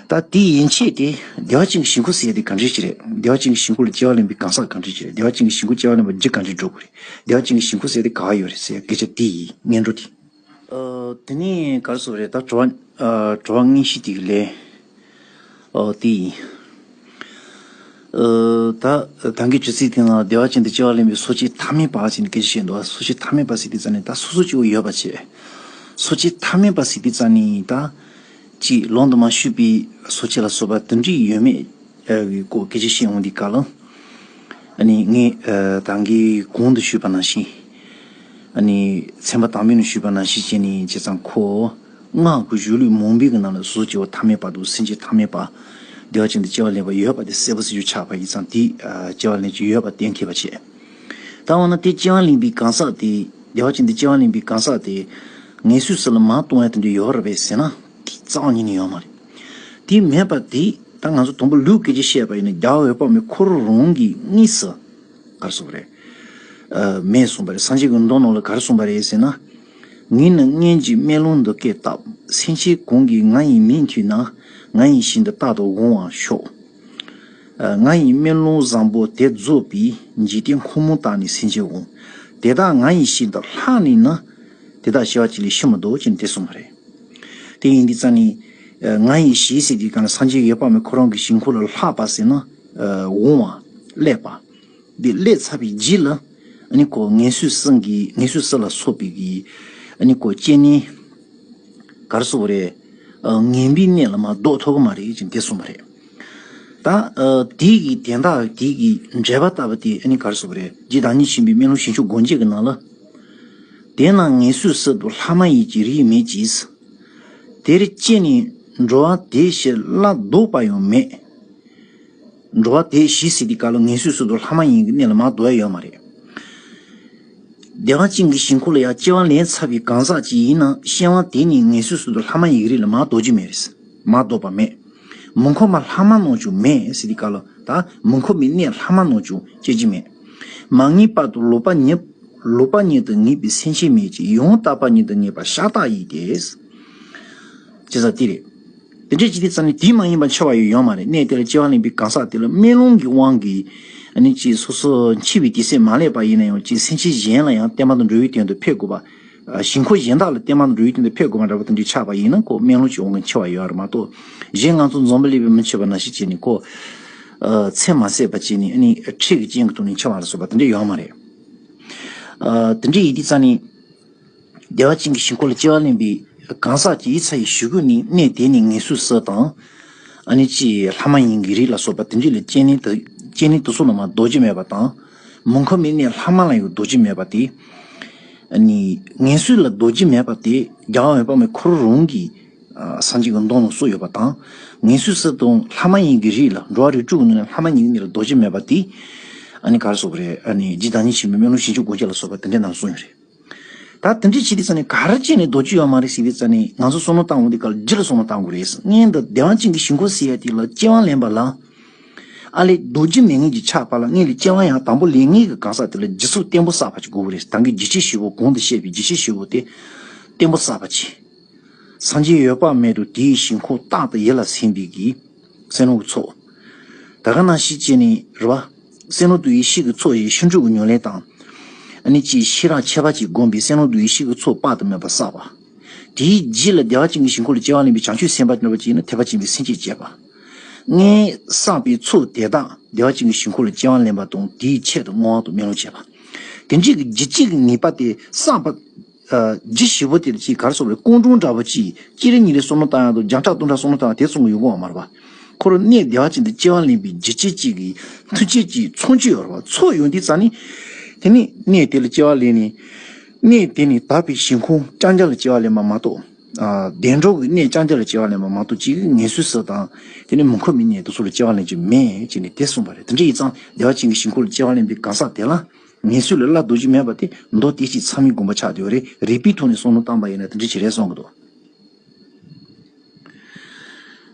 ད་དེ་ཡན་ཆད་དེ་བདེ་བ་ཅན་གྱི་ཞིང་ཁམས་ཟེར་ཡ་དེ་ག་འདྲ་ཞིག་རེད། བདེ་བ་ཅན་གྱི་ཞིང་ཁམས་ལ་སྐྱེ་བ་ལེན་པའི་གང་ཟག་ག་འདྲ་ཞིག་རེད། བདེ་བ་ཅན་གྱི་ཞིང་ཁམས་སྐྱེ་བ་ལེན་པར་རྒྱུ་ག་འདྲ་སྒྲུབ་དགོས་རེད། བདེ་བ་ཅན་གྱི་ཞིང་ཁམས་ཟེར་ཡ་དེ་ག་བ་ཡོད་རེད་ཟེར་ཡ་སྐད་ཆ་དེ་ཡིན། སྔོན་འགྲོ་དེ། ཨ། དེ་ནས་ག་རེ་ཟེར་བ་རེད། ད་དྲི་བ། ཨ། དྲི་བ་དངོས་གཞི་དེ་གི་ལན། ཨོ། དེ་ཡིན། ཨ། ད་ད་གིན་དྲི་ཚིག་དེ་ནང་བདེ་བ་ཅན་དུ་སྐྱེ་བ་ལེན་པའི་སོ་སྐྱེ་ཐ་མལ་པ་ཟེར་ནས་སྐད་ཆ་བཤད་འདུག་སོ་སྐྱེ་ཐ་མལ་པ་ཟེར་དུས་ཙམ་ནས་ད་སོ་སོ་སྐྱེ་བོ་ཡོད་པ་བྱས། སོ་སྐྱེ་ཐ་མལ་པ་ཟེར་དུས་ཙམ་ནས་ད་ཅིག་ལམ་དུ་མ་ཞུགས་པའི་སོ་སྐྱེ་ལ་སོགས་པ་དེ་འདྲ་ཡོད་མེད་ཀྱི་སྐོར་སྐད་ཆ་བཤད་འོང་དུས་སྐབས་ལ། ཨ་ནི་ངས། ཨ། ད་གིན་གོང་དུ་ཞུས་པ་ནང་བཞིན། ཨ་ནི་ཚན་པ་དང་པོའི་ནང་ཞུས་པ་ནང་བཞིན་བྱས་ནས་བྱས་ཙང་ཁོ། སྔགས་ཀྱི་གཞུང་ལུགས་མང་པོའི་གི་ནང་ལ་སོ་སོ་སྐྱེ་བོ་ཐ་མལ་པ་དང་སེམས་ཅན་ཐ་མལ་པ། བདེ་བ་ཅན་དུ་སྐྱེ་བ་ལེན་པ་ཡོད་པ་དེ་གསལ་པོ་གསལ་རྒྱུ་ཆགས་པ་ཡིན་ཙང་དེ། ཨ། སྐྱེ་བ་ལེན་རྒྱུ་ཡོད་པ་གཏན་འཁེལ་བ་བྱས། ད་འོ་ན་དེ་སྐྱེ་བ་ལེན་པའི་གང་ཟག་དེ། བདེ་བ་ཅན་དུ་སྐྱེ་བ་ལེན་པའི་གང་ཟག་དེ། ངན་སོང་ས་ལ་མར་ལྟུང་ཡ་དེ་འདྲ་ཡོད་རེད་པས་ཟེར་ན། དེ་རྩ་བ་ཉིད་ནས་ཡོད་མ་རེད། དེ་མེད་པ་དེ་ད་ང་ཚོ་དང་པོ་ལུགས་སྐད་ཆ་བཤད་པ་ཡིན་ན། རྒྱལ་བ་འོད་དཔག་མེད་ཁོ་རང་རང་གིས་དངོས་སུ། ག་རེ་ཟེར་བ་རེད། ཨ། མེད་གསུངས་པ་རེད། སངས་རྒྱས་ཀྱི་མདོ་ནང་ལ་ག་རེ་གསུངས་པ་རེད་ཟེར་ན། ངས་ནི་སྔོན་གྱི་སྨོན་ལམ་འདི་སྐད་བཏབ། སེམས་ཅན་གང་གིས་ང་ཡི་མིང་ཐོས་ན། ང་ཡི་ཞལ་འདི་རྟག་ཏུ་དབང་བར་ཤོག་ཨ། ང་ཡི་སྨོན་ལམ་བཟང་པོ་དེ་རྫོགས་པའི། འཇིག་རྟེན་ཁམས་མང་དག་ནས་སེམས་ཅན་དབང་། དེ་དག་ང་ཡི་ཞལ་འདི་ལྷག་ནས་ནི། དེ་དག་སྐྱེ་བ་གཅིག་ལས་ཕྱིར་མི་ལྡོག་ཅེས་དེ་གསུངས་པ་རེད། དེ་ཡིན་དུས་ཙང་ནི། ཨ། ང་ཡི་ཞལ་ཟེར་དུས་གང་ལ་སངས་རྒྱས་འོད་དཔག་མེད་ཁོ་རང་གི་ཞལ་ཁོག་ལ་ལྷག་པ་ཟེར་ན། ཨ། དབང་བ། སླེབས་པ། འདི་སླེབས་ཚར་བའི་རྗེས་ལ། ཨ་ནི་ཁོ་ངན་སོང་གསུམ་གྱི། ངན་སོང་གསུམ་ལ་སོགས་པའི་གི། ཨ་ནི་ཁོ་སྐྱེ་གནས། ག་རེ་ཟེར་བ་རེད། ཨ། ངན་པའི་གནས་ལ་མར་ལྡོག་ཐུབ་ཀྱི་མ་རེད་ཅེས་དེ་གསུངས་པ་རེད། ད། ཨ། དེ་གི་དན་རྟགས་དེ་གི་འགྲེལ་པ་ལྟ་བུ་དེ་ཨ་ནི་ག་རེ་ཟེར་བ་རེད། རྗེ་བདག་ཉིད་ཆེན་པོའི་སྨོན་ལམ་ཞིང་སྐྱོང་སྒོ་འབྱེད་ཀྱི་ནང་ལ། དེས་ན་ངན་སོང་གསུམ་དུ་ལྷག་མ་ཡིན་གྱི་རིགས་མེད་ཀྱི། དེར་སྐྱེས་ནས་འགྲོ་བ་དེ་བཞི་སླར་ལྡོག་པ་ཡང་མེད། འགྲོ་བ་དེ་བཞི་ཟེར་དུས་སྐབས་ལ་ངན་སོང་གསུམ་དུ་ལྷག་མ་ཡིན་གྱི་གནས་ལ་མར་ལྡོག་ཡ་ཡོད་མ་རེད། བདེ་བ་ཅན་གྱི་ཞིང་ཁམས་ལ་ཡང་སྐྱེ་བ་ལེན་ཚར་བའི་གང་ཟག་ཅིག་ཡིན་ན། སྐྱེ་བ་དེ་ནི་ངན་སོང་གསུམ་དུ་ལྷག་མ་ཡིན་གྱི་རིགས་ལ་མར་ལྡོག་རྒྱུ་མེད་རེད། མར་ལྡོག་པ་མེད། མི་ཁོམ་པ་ལྷག་མ་རྣམས་ཀྱང་མེད་ཟེར་དུས་སྐབས་ལ། ད་མི་ཁོམ་པའི་གནས་ལྷག་མ་རྣམས་ཀྱང་སྐྱེ་རྒྱུ་མེད། མ་ངེས་པ་དང་ལོག་པ་ཉིད། ལོག་པ་ཉིད་དུ་ངེས་པའི་སེམས་ཅན་མེད་ཅིང་། ཡང་དག་པ་ཉིད་དུ་ངེས་པ་ཤ་སྟག་ཡིན་ཏེ། ཅེས་ཟེར་དེ་རེད། དེ་འདྲ་ཅིག་དེ་ཙམ་ནི་དེ་མ་ཡིན་པ་འཆི་བ་ཡང་ཡོད་མ་རེད། གནས་དེ་ལ་སྐྱེ་བ་ལེན་པའི་གང་ཟག་དེ་ལ་སྨོན་ལམ་གྱི་དབང་གིས། ཨ་ནི་ཅིག་སོ་སོ་འཆི་བའི་དུས་ཚོད་མ་སླེབས་པ་ཡིན་ན་ཡང་ཅིག་སེམས་ཅན་གཞན་ལ་ཡང་བསྟན་པ་དང་འགྲོ་བའི་དོན་དུ་ཕེབས་དགོས་པ། ཨ། ཞིང་ཁམས་གཞན་དག་ལ་བསྟན་པ་དང་འགྲོ་བའི་དོན་དུ་ཕེབས་དགོས་པ་འདྲ་པོ་དེ་འདྲའི་ཆགས་པ་ཡིན་ན་ཁོ་སྨོན་ལམ་གྱི་དབང་གིས་འཆི་བ་ཡོད་རེད་མ་གཏོགས། གཞན་ང་ཚོ་འཛམ་བུ་གླིང་པའི་མི་འཆི་བ་ནང་བཞིན་བྱས་ནས་ཁོ། ཨ། ཚེ་མ་ཟད་པ་བྱས་ནས་ཨ་ནི་འཁྲིས་ཀྱི་རྐྱེན་གྱི་སྟེང་ནས་འཆི་བ་ལ་སོགས་པ་དེ་འདྲ་ཡོད་མ་རེད། ཨ། དེ་འདྲ་ཡིན་དུས་ཙང་ནི། བདེ་བ་ཅན་གྱི་ཞིང་ཁམས་ལ་སྐྱེ་བ་ལེན་པའི་གང་ཟག་ཅིག་ཡིན་ཚར་བའི་གཞུག་གུ་ནི་གནས་དེ་ནི་ངན་སོང་གསུམ་དང་། ཨ་ནི་ཅིག་ལྷག་མ་ཡིན་གྱི་རིགས་ལ་སོགས་པ་དེ་འདྲ་ལ་སྐྱེ་གནས་དེ། སྐྱེ་གནས་དེ་ཚོ་ལ་མར་ལྡོག་རྒྱུ་མེད་པ་དང་། མི་ཁོམ་པའི་གནས་ལྷག་མ་ལ་ཡང་ལྡོག་རྒྱུ་མེད་པ་དེ། ཨ་ནི་ངན་སོང་ལ་ལྡོག་རྒྱུ་མེད་པ་དེ་རྒྱལ་བ་འོད་དཔག་མེད་ཁོ་རང་གིས། ཨ། སངས་རྒྱས་ཀྱི་མདོ་ནང་གསུངས་ཡོད་པ་དང་། ངན་སོང་གསུམ་དང་ལྷག་མ་ཡིན་གྱི་རིགས་ལ། འགྲོ་བ་རིགས་དྲུག་གི་ནང་ནས་ལྷག་མ་ཡིན་གྱི་རིགས་ལ་ལྡོག་རྒྱུ་མེད་པ་དེ། ཨ་ནི་ག་རེ་ཟེར་དགོས་རེད། ཨ་ནི་རྗེ་བདག་ཉིད་ཆེན་པོའི་སྨོན་ལམ་ཞིང་སྐྱོང་སྒོ་འབྱེད་ལ་སོགས་པ་དེ་འདྲའི་ནང་གསུངས་ཡོད་རེད། ད་དེ་འདྲ་བྱེད་དུས་ཙང་ནས་ག་རེ་བྱས་ནས་ལྡོག་རྒྱུ་ཡོད་མ་རེད་ཟེར་དུས་ཙང་ནས་ང་ཚོ་བསམ་བློ་བཏང་འོང་དུས་སྐབས་ལ་རྒྱུ་ལ་བསམ་བློ་བཏང་དགོས་རེད། སྔོན་དུ་བདེ་བ་ཅན་གྱི་ཞིང་ཁམས་ཟེར་ཡ་དེ་ལ་སྐྱེ་བ་ལེན་པ་ལ། ཨ་ལས་ལྡོག་རྒྱུ་མེད་མཁན་གྱི་ཆགས་པ་ལ། སྔོན་ལ་སྐྱེ་བ་ཡང་དང་པོ་ལེན་མཁན་གྱི་གང་ཟག་དེ་ལ་རྒྱུ་ཚོགས་བརྟན་པོ་བསགས་པ་ཅིག་དགོས་ཀྱི་རེད། ད་གིན་རྒྱུ་ཆེན་བཞི་པོ། གོང་དུ་བཤད་པའི་རྒྱུ་ཆེན་བཞི་པོ་དེ་བརྟན་པོ་བསགས་པ་ཅིག་སངས་རྒྱས་འོད་དཔག་མེད་དང་དེའི་ཞིང་ཁམས་རྟག་ཏུ་ཡིད་ལ་ཟིན་པའི་གི་སེམས་ལུགས་ཚོགས། ད་ག་ནང་བཞིན་བྱས་ནས་རེད་པ། སེམས་ལུགས་དང་ཡེ་ཤེས་ཀྱི་ཚོགས་ཀྱི་ཤིན་ཏུ་གི་ཉམས་ལེན་དང་། ཨ་ནི་ཅིག་ཤེས་རབ་ཁྱད་པར་ཅན་བསྒོམས་པའི་སེམས་ལུགས་དང་ཡེ་ཤེས་ཀྱི་ཚོགས་དཔག་ཏུ་མེད་པ་བསགས་པ། དེའི་རྗེས་ལ་བདེ་བ་ཅན་གྱི་ཞིང་ཁམས་ལ་སྐྱེ་བ་ལེན་པའི་བྱང་ཆུབ་སེམས་དཔའ་འདྲ་པོ་ཅིག་ཡིན་ན་ཐེག་པ་ཆེན་པོའི་སེམས་བསྐྱེད་བྱེད་པ། སྔོན་བསགས་པའི་ཚོགས་དེ་དག་བདེ་བ་ཅན་གྱི་ཞིང་ཁམས་ལ་སྐྱེ་བ་ལེན་པ་དང་དེའི་ཆེད་དུ་བསྔོ་བ་དང་སྨོན་ལམ་བྱེད་པ། དེ་འདྲའི་གི་རྒྱུ་གཅིག་གི་ངེས་པ་དེ་བསགས་པ། ཨ། རྒྱུ་བཞི་པོ་དེ་ལ་ཅིག་ག་རེ་ཟེར་དགོས་རེད། ཀུན་འབྱུང་འདྲ་པོ་ཅིག་གཅིག་རེ་གཉིས་རེ་བསམ་བློ་བཏང་ཡག་དང་བརྒྱ་ཕྲག་སྟོང་ཕྲག་བསམ་བློ་བཏང་ཡག་དེ་ཙམ་གྱིས་ཡོང་གི་ཡོད་མ་རེད་པ། ཁོ་རང་གནས་བདེ་བ་ཅན་དུ་སྐྱེ་བ་ལེན་པའི་རྒྱུ་རྐྱེན་གཅིག་གིས་མཐུ་རྐྱེན་གཅིག་ཚོགས་ཆེན་ཡོད་རེད་བ། ཚོགས་ཡོང་དུས་ཙ་ནི། དེ་ནི་གནས་དེ་ལ་སྐྱེ་བ་ལེན་ནས། གནས་དེ་ནི་དག་པའི་ཞིང་ཁམས་ཅང་ཅང་ལ་སྐྱེ་བ་ལེན་པ་མ་གཏོགས། ཨ། བདེ་འགྲོ་གི་གནས་ཅང་ཅང་ལ་སྐྱེ་བ་ལེན་པ་མ་གཏོགས་ཅིག་ངན་སོང་ས་དང་། དེ་ནི་མི་ཁོམ་པའི་གནས་དེ་ཚོ་ལ་སྐྱེ་བ་ལེན་གྱི་མེད་ཅེས་ནས་དེ་གསུངས་པ་རེད། དེ་འདྲ་ཡིན་ཙང་བདེ་བ་ཅན་གྱི་ཞིང་ཁམས་ལ་སྐྱེ་བ་ལེན་པའི་གང་ཟག་དེ་ལ། ངན་སོང་ལ་སླར་ལྡོག་རྒྱུ་མེད་པ་དེ་མདོ་སྡེ་སྤྱིའི་ཚད་མའི་དགོངས་པ་ཆགས་བསྡད་ཡོད་རེད། རིགས་པའི་ཐོག་ནས་བསམ་བློ་བཏང་པ་ཡིན་ན་དེ་འདྲ་ཅིག་རེད་གསུང་གི་འདུག།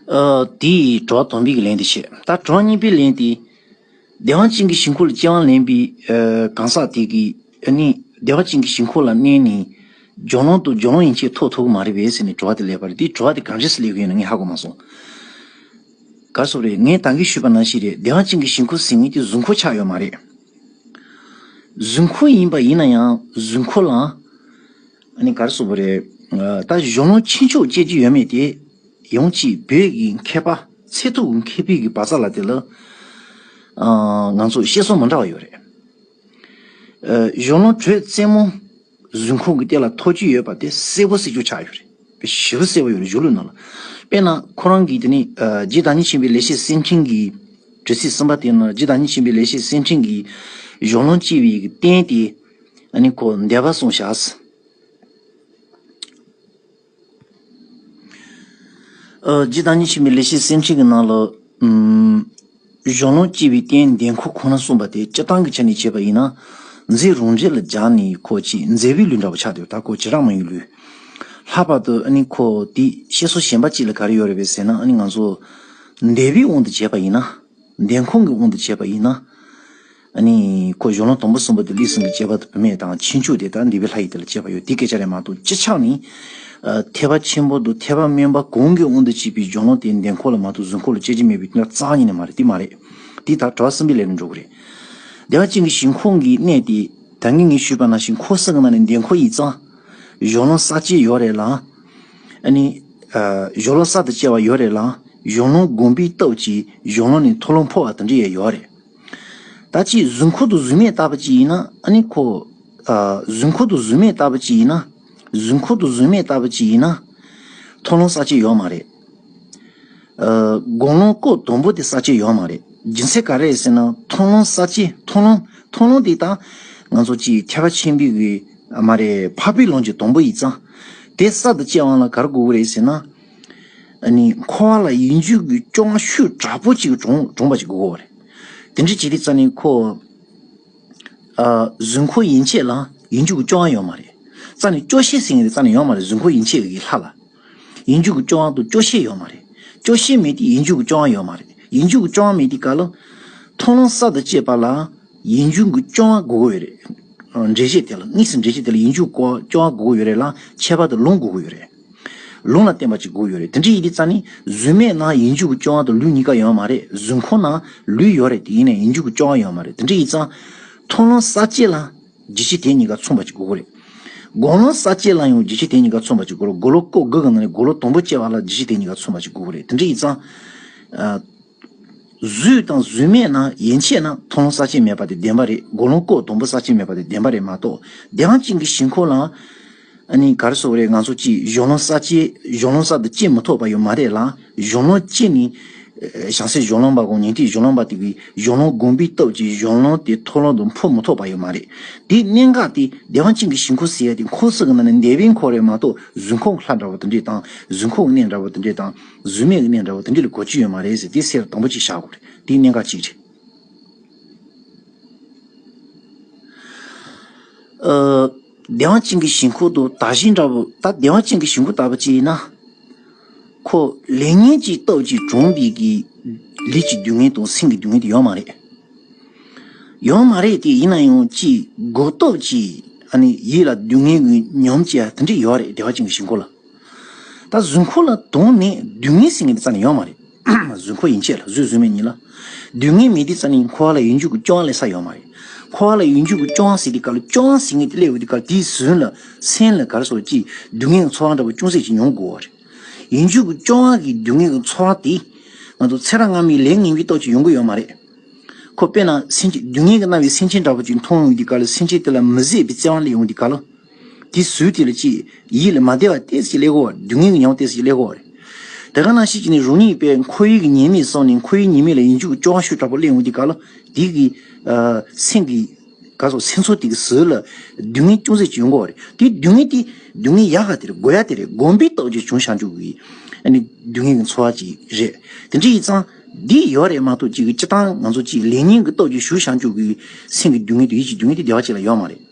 ཨ། དེའི་དྲི་བ་དང་པོའི་ལན་དེ་བྱས། ད་དྲི་བ་གཉིས་པའི་ལན་དེ། བདེ་བ་ཅན་གྱི་ཞིང་ཁམས་ལ་སྐྱེ་བ་ལེན་པའི། ཨ། གང་ཟག་དེ་གིས། ཨ་ནི་བདེ་བ་ཅན་གྱི་ཞིང་ཁམས་ལ་གནས་ནས། སྦྱོར་ལམ་དང་སྦྱོར་ལམ་ཡན་ཆད་ཐོབ་ཐུབ་ཀྱི་མ་རེད་པས་ཟེར་ནས་དྲི་བ་དེ་སླེབས་པ་རེད། དེའི་དྲི་བ་དེ་ག་འདྲས་སེ་སླེབས་ཀྱི་ཡོད་ན་ངས་ཧ་གོ་མ་སོང་། ག་རེ་ཟེར་དགོས་རེད། ངས་ད་གིན་ཞུས་པ་ནང་བཞིན་རེད། བདེ་བ་ཅན་གྱི་ཞིང་ཁམས་ཟེར་མཁན་དེ་གཟུགས་ཁམས་ཆགས་ཡོད་མ་རེད། གཟུགས་ཁམས་ཡིན་པ་ཡིན་ན་ཡང་གཟུགས་ཁམས་ལ། ཨ་ནི་ག་རེ་ཟེར་དགོས་རེད། ད་སྦྱོར་ལམ་ཆོས་མཆོག་སྐྱེ་རྒྱུ་ཡོད་མེད་དེ། ཡང་གཅིག་བོད་ཀྱི་མཁས་པ་ཚད་ཐུབ་མཁས་པའི་གི་བག་ཆགས་ལ་དེ་ལ། ཨ། ང་ཚོ་བཤད་སྲོལ་མི་འདྲ་བ་ཡོད་རེད། ཨ། སྦྱོར་ལམ་དྲོད་རྩེ་མོ་གཟུགས་ཁམས་ཀྱི་སྟེང་ལ་ཐོབ་ཀྱི་ཡོད་པ་དེ་གསལ་པོ་གསལ་རྐྱང་ཆགས་ཡོད་རེད། ཞེ་པོ་གསལ་པོ་ཡོད་རེད། གཞུང་ལུགས་ནང་ལ། དཔེར་ན་ཁོ་རང་གིས་དེ་ནི། ཨ། རྗེ་བདག་ཉིད་ཆེན་པོའི་ལེགས་བཤད་གསེར་ཕྲེང་གི་དྲི་ཚིག་གསུམ་པ་དེ་ནང་རྗེ་བདག་ཉིད་ཆེན་པོའི་ལེགས་བཤད་གསེར་ཕྲེང་གི་སྦྱོར་ལམ་སྐྱེ་བའི་རྟེན་དེ། ཨ་ནི་ཁོ་འདས་པ་གསུངས་བཞག། ཨ། རྗེ་བདག་ཉིད་ཆེན་པོའི་ལེགས་བཤད་གསེར་ཕྲེང་གི་ནང་ལ། ཨམ། སྦྱོར་ལམ་སྐྱེ་བའི་རྟེན་འདས་ཁམས་ཁོ་ན་གསུངས་པ་དེ་སྤྱིར་བཏང་གི་ཆ་ནས་བྱས་པ་ཡིན་ན། འཛིན་རང་འཛིན་ལ་སྦྱར་ནས་ཁོ་ཅིག་འཛིན་པའི་ལུས་འདྲ་བོ་ཆགས་འདུག། ད་ཁོ་བྱེ་བྲག་སྨྲ་བའི་ལུས། ལྷག་པར་དུ་ཨ་ནི་ཁོ་དེ་བཤད་སྲོལ་གཞན་པ་ཅིག་ལ་ག་རེ་ཡོད་རེད་པས་ཟེར་ན། ཨ་ནི་ང་ཚོ་འདས་པའི་དབང་དུ་བྱས་པ་ཡིན་ན། འདས་ཁམས་ཀྱི་དབང་དུ་བྱས་པ་ཡིན་ན། ཨ་ནི་ཁོ་སྦྱོར་ལམ་དང་པོ་གསུངས་པ་དེ་ལུས་ཟུངས་ཀྱི་སྐྱེ་བ་དང་བུད་མེད་དང་ཕྱིན་ཆད་དེ་དག་འདས་པའི་ལྷ་ཡི་དེ་ལ་སྐྱེས་པ་ཡོད། དེ་སྐད་ཆ་རེད་མ་གཏོགས་སྤྱི་ཆ་ནས། ཨ། ཐེག་པ་ཆེན་པོ་དང་ཐེག་པ་དམན་པ་གང་གི་དབང་དུ་བྱས་པའི་སྦྱོར་ལམ་དེ་འདས་ཁམས་ལ་མ་གཏོགས་གཟུགས་ཁམས་ལ་སྐྱེ་རྒྱུ་མེད་པའི་དོན་རྩ་བ་ཉིད་ནས་མ་རེད། དེ་མ་རེད། དེ་ད་དྲི་བ་གསུམ་པའི་ལན་ལ་འགྲོ་གི་རེད། བདེ་བ་ཅན་གྱི་ཞིང་ཁམས་ཀྱི་གནས་དེ་ད་གིན་ངས་ཞུས་པ་ནང་བཞིན་ཁམས་གསུམ་གྱི་ནང་ནས་འདས་ཁམས་ཡིན་ཙང་། སྦྱོར་ལམ་གསར་སྐྱེས་ཡོད་རེད་ལ། ཨ་ནི། ཨ། སྦྱོར་ལམ་གསར་དུ་སྐྱེ་བ་ཡོད་རེད་ལ། སྦྱོར་ལམ་སྒོམ་པའི་སྟོབས་ཀྱིས་སྦྱོར་ལམ་ནས་མཐོ་ལམ་འཕོ་བ་དེ་འདྲ་ཡང་ཡོད་རེད། ད་ཅིག་གཟུགས་ཁམས་དང་གཟུགས་མེད་ལྟ་བུ་ཅིག་ཡིན་ན། ཨ་ནི་ཁོ། ཨ། གཟུགས་ཁམས་དང་གཟུགས་མེད་ལྟ་བུ་ཅིག་ཡིན་ན། གཟུགས་ཁམས་དང་གཟུགས་མེད་ལྟ་བུ་ཅིག་ཡིན་ན། མཐོ་ལམ་གསར་སྐྱེས་ཡོད་མ་རེད། ཨ། སྒོམ་ལམ་སྐབས་དང་པོ་དེ་གསར་སྐྱེས་ཡོད་མ་རེད། རྒྱུ་མཚན་ག་རེ་རེད་ཟེར་ན། མཐོ་ལམ་གསར་སྐྱེས། མཐོ་ལམ། མཐོ་ལམ་དེ་ད་ང་ཚོ་ཅིག་ཐེག་པ་ཆེན་པོའི་གི་མ་རེད། འཕགས་པའི་ལམ་གྱི་དང་པོ་ཡིན་ཙང་། དེ་གསར་དུ་སྐྱེ་བ་ལ་ག་རེ་དགོས་ཀྱི་རེད་ཟེར་ན། ཨ་ནི་འཁོར་བ་ལ་ཡིད་འགྱུར་གྱི་སྐྱོ་བ་ཤུགས་དྲག་པོ་ཅིག་གྲོངས་གྲོངས་པ་ཅིག་དགོས་ཀྱི་རེད། དེ་འདྲ་བྱེད་དུས་ཙ་ནི་ཁོ། ཨ། གཟུགས་ཁམས་ཡན་ཆད་ལ་ཡིད་འགྱུར་གྱི་སྐྱོ་བ་ཡོད་མ་རེད། རྩ་ནས་སྐྱོ་ཤས་ཟེར་མཁན་དེ་རྩ་ནས་ཡོད་མ་རེད། གཟུགས་ཁམས་ཡན་ཆད་ཀྱི་ལྷ་ལ། ཡིད་འགྱུར་གྱི་སྐྱོ་བ་དང་སྐྱོ་ཤས་ཡོད་མ་རེད། སྐྱོ་ཤས་མེད་དེ་ཡིད་འགྱུར་གྱི་སྐྱོ་བ་ཡོད་མ་རེད། ཡིད་འགྱུར་གྱི་སྐྱོ་བ་མེད་དེ་ག་ལ། མཐོ་ལམ་གསར་དུ་སྐྱེས་པ་ལ་ཡིད་འགྱུར་གྱི་སྐྱོ་བ་དགོས་ཀྱི་ཡོད་རེད། འགྲེལ་བཤད་དེ་ལ། དངོས་སུ་འགྲེལ་བཤད་དེ་ལ་ཡིད་འགྱུར་གྱི་སྐྱོ་བ་དགོས་ཀྱི་ཡོད་རེད་ལ། ཁྱད་པར་དུ་ལུས་དགོས་ཀྱི་ཡོད་རེད། ལུས་ལ་བརྟེན་པ་ཅིག་དགོས་ཀྱི་ཡོད་རེད། དེ་འདྲ་ཡིན་དུས་ཙ་ནི་གཟུགས་མེད་ན་ཡིད་འགྱུར་གྱི་སྐྱོ་བ་དང་ལུས་གཉིས་ཀ་ཡོད་མ་རེད། གཟུགས་ཁམས་ན་ལུས་ཡོད་རེད། དེ་ཡིན་ནའི་ཡིད་འགྱུར་གྱི་སྐྱོ་བ་ཡོད་མ་རེད། དེ་འདྲ་ཡིན་ཙང་། མཐོ་ལམ་གསར་སྐྱེས་ལ་རྒྱུ་ཆ་དེ་གཉིས་ཀ་མཚུངས་པ་ཅིག་དགོས་ཀྱི་རེད། སྒོམ་ལམ་གསར་སྐྱེས་ལ་ཡང་རྒྱུ་ཆ་དེ་གཉིས་ཀ་མཚུངས་པ་ཅིག་དགོས་རེད། སྒོམ་ལམ་སྐབས་དགུ་གི་ནང་ནས་སྒོམ་ལམ་དང་པོ་སྐྱེ་བ་ལ་རྒྱུ་ཆ་དེ་གཉིས་ཀ་མཚུངས་པ་ཅིག་དགོས་ཀྱི་རེད། དེ་འདྲ་ཡིན་ཙང་། ཨ། གཟུགས་དང་གཟུགས་མེད་ན་ཡན་ཆད་ན་མཐོ་ལམ་གསར་སྐྱེས་མེད་པ་དེ་བདེན་པ་རེད། སྒོམ་ལམ་སྐབས་དང་པོ་གསར་སྐྱེས་མེད་པ་དེ་བདེན་པ་རེད་མ་གཏོགས། བདེ་བ་ཅན་གྱི་ཞིང་ཁམས་ལ། ཨ་ནི་ག་རེ་ཟེར་དགོས་རེད། ང་ཚོ་ཅིག་སྦྱོར་ལམ་གསར་སྐྱེས། སྦྱོར་ལམ་གསར་དུ་སྐྱེ་མི་ཐུབ་པ་ཡོད་མ་རེད་ལ། སྦྱོར་ལམ་སྐྱེས་ནས། བྱང་སེམས་སྦྱོར་ལམ་པ་དང་ཉན་ཐོས་སྦྱོར་ལམ་པ་དེ་གིས་སྦྱོར་ལམ་སྒོམ་པའི་སྟོབས་ཀྱིས་སྦྱོར་ལམ་དེ་མཐོ་ལམ་དུ་འཕོ་མི་ཐུབ་པ་ཡོད་མ་རེད། དེའི་གནད་འགག་དེ་བདེ་བ་ཅན་གྱི་ཞིང་ཁམས་ཟེར་ཡ་དེ་ཁམས་གསུམ་གྱི་ནང་ནས་འདས་པའི་ཁམས་རེད་མ་གཏོགས། གཟུགས་ཁམས་ལྷ་འདྲ་བོ་དེ་འདྲས་དང་། གཟུགས་ཁམས་གནས་འདྲ་བོ་དེ་འདྲས་དང་། གཟུགས་མེད་ཀྱི་གནས་འདྲ་བོ་དེ་འདྲས་ལ་གོ་རྒྱུ་ཡོད་མ་རེད་ཟེར། དེ་སེམས་ལ་དང་པོ་གཅིག་བཞག་དགོས་རེད། དེའི་གནད་འགག་གཅིག་རེད། ཨ། བདེ་བ་ཅན་གྱི་ཞིང་ཁམས་དང་དག་ཞིང་འདྲ་བོ། ད་བདེ་བ་ཅན་གྱི་ཞིང་ཁམས་ལྟ་བུ་ཅིག་ཡིན་ན། ཁོ་ལས་ངན་གྱི་སྟོབས་ཀྱིས་གྲོངས་པའི་གི་ལུས་ཀྱི་སྡུག་བསྔལ་དང་སེམས་ཀྱི་སྡུག་བསྔལ་དེ་ཡོད་མ་རེད། ཡོད་མ་རེད་དེ། ཡིན་ན་ཡང་ཅིག་འགོག་སྟོབས་ཀྱིས་ཨ་ནི་ཡིད་ལ་སྡུག་བསྔལ་གྱི་ཉམས་ཀྱི་དེ་འདྲས་ཡོད་རེད། བདེ་བ་ཅན་གྱི་ཞིང་ཁམས་ལ། ད་གཟུགས་ཁམས་ལ་དོན་ནི་སྡུག་བསྔལ་ཟེར་མཁན་དེ་རྩ་ནས་ཡོད་མ་རེད། གཟུགས་ཁམས་ཡན་ཆད་ལ། གཟུགས་གཟུགས་མེད་གཉིས་ལ། སྡུག་བསྔལ་མེད་དུས་ཙ་ནི་འཁོར་བ་ལ་ཡིད་འགྱུར་གྱི་སྐྱོ་བ་སླེབས་ས་ཡོད་མ་རེད། འཁོར་བ་ལ་ཡིད་འགྱུར་གྱི་སྐྱོ་བ་ཟེར་དུས་སྐབས་ལ། སྐྱོ་བ་ཟེར་མཁན་དེ་སླེབས་ཡོང་དུས་སྐབས་ལ། དེའི་ཟུར་ལ་སེམས་ལ་ག་རེ་ཟེར་དགོས་རེད། ཅིག་སྡུག་བསྔལ་གྱི་ཚོར་བ་འདྲ་བོ་ཅུང་ཟད་ཅིག་མྱོང་དགོས་པ་རེད། ཡིད་འགྱུར་གྱི་སྐྱོ་བ་གི་སྡུག་བསྔལ་གྱི་ཚོར་བ་དེ་ང་ཚོ་ཚེ་རབས་སྔ་མའི་ལས་ངན་པའི་སྟོབས་ཀྱིས་ཡོང་གི་ཡོད་མ་རེད། ཁོ་དཔེར་ན་སེམས་ཅན། སྡུག་བསྔལ་གྱིས་མནར་བའི་སེམས་ཅན་འདྲ་བོ་ཅིག་མཐོང་ཡོང་དུས་སྐབས་ལ། སེམས་ཅན་དེ་ལ་མི་བཟོད་པའི་བརྩེ་བ་སླེབས་ཡོང་དུས་སྐབས་ལ། དེའི་ཟུར་དེ་ལ་ཅིག་ཡིད་ལ་མ་བདེ་བ་ཏོག་ཙམ་སླེབས་ཀྱི་ཡོད་རེད། སྡུག་བསྔལ་གྱི་ཉམས་ཏོག་ཙམ་སླེབས་ཀྱི་ཡོད་རེད། དེ་ག་ནང་བཞིན་གྱི་ནི་རང་ཉིད་པའི་འཁོར་བའི་གི་ཉེས་དམིགས་བསམ་ནས་འཁོར་བའི་ཉེས་དམིགས་ལ་ཡིད་འཇུག་གི་སྐྱོ་བ་ཤུགས་དྲག་པོ་སླེབས་འོང་དུས་ག་ལ་དེ་གི་ཨ་སེམས་ཀྱི་ག་སོགས་སེམས་ཚོར་དེ་གི་ཟུར་ལ་སྡུག་བསྔལ་ཅུང་ཟད་ཅིག་ཡོང་གི་རེད། དེ་སྡུག་བསྔལ་དེ་སྡུག་བསྔལ་ཡག་ག་དེ་རེད། དགོས་ཡ་དེ་རེད། སྒོམ་པའི་སྟོབས་ཀྱིས་བྱུང་བཞག་འཇུག་གི་ཨ་ནི་སྡུག་བསྔལ་གྱི་ཚོར་བ་ཅིག་རེད། དེ་འདྲ་ཡིན་ཙང་འདི་ཡོད་རེད་མ་གཏོགས་ཅིག་གི་སྤྱི་བཏང་ང་ཚོ་ཅིག་ལས་ངན་གྱི་སྟོབས་ཀྱིས་ཞུགས་བཞག་འཇུག་གི་སེམས་ཀྱི་སྡུག་བསྔལ་དེ་ཡིད་ཀྱི་སྡུག་བསྔལ་དེ་བདེ་བ་ཅིག་ལ་ཡོད་མ་རེད།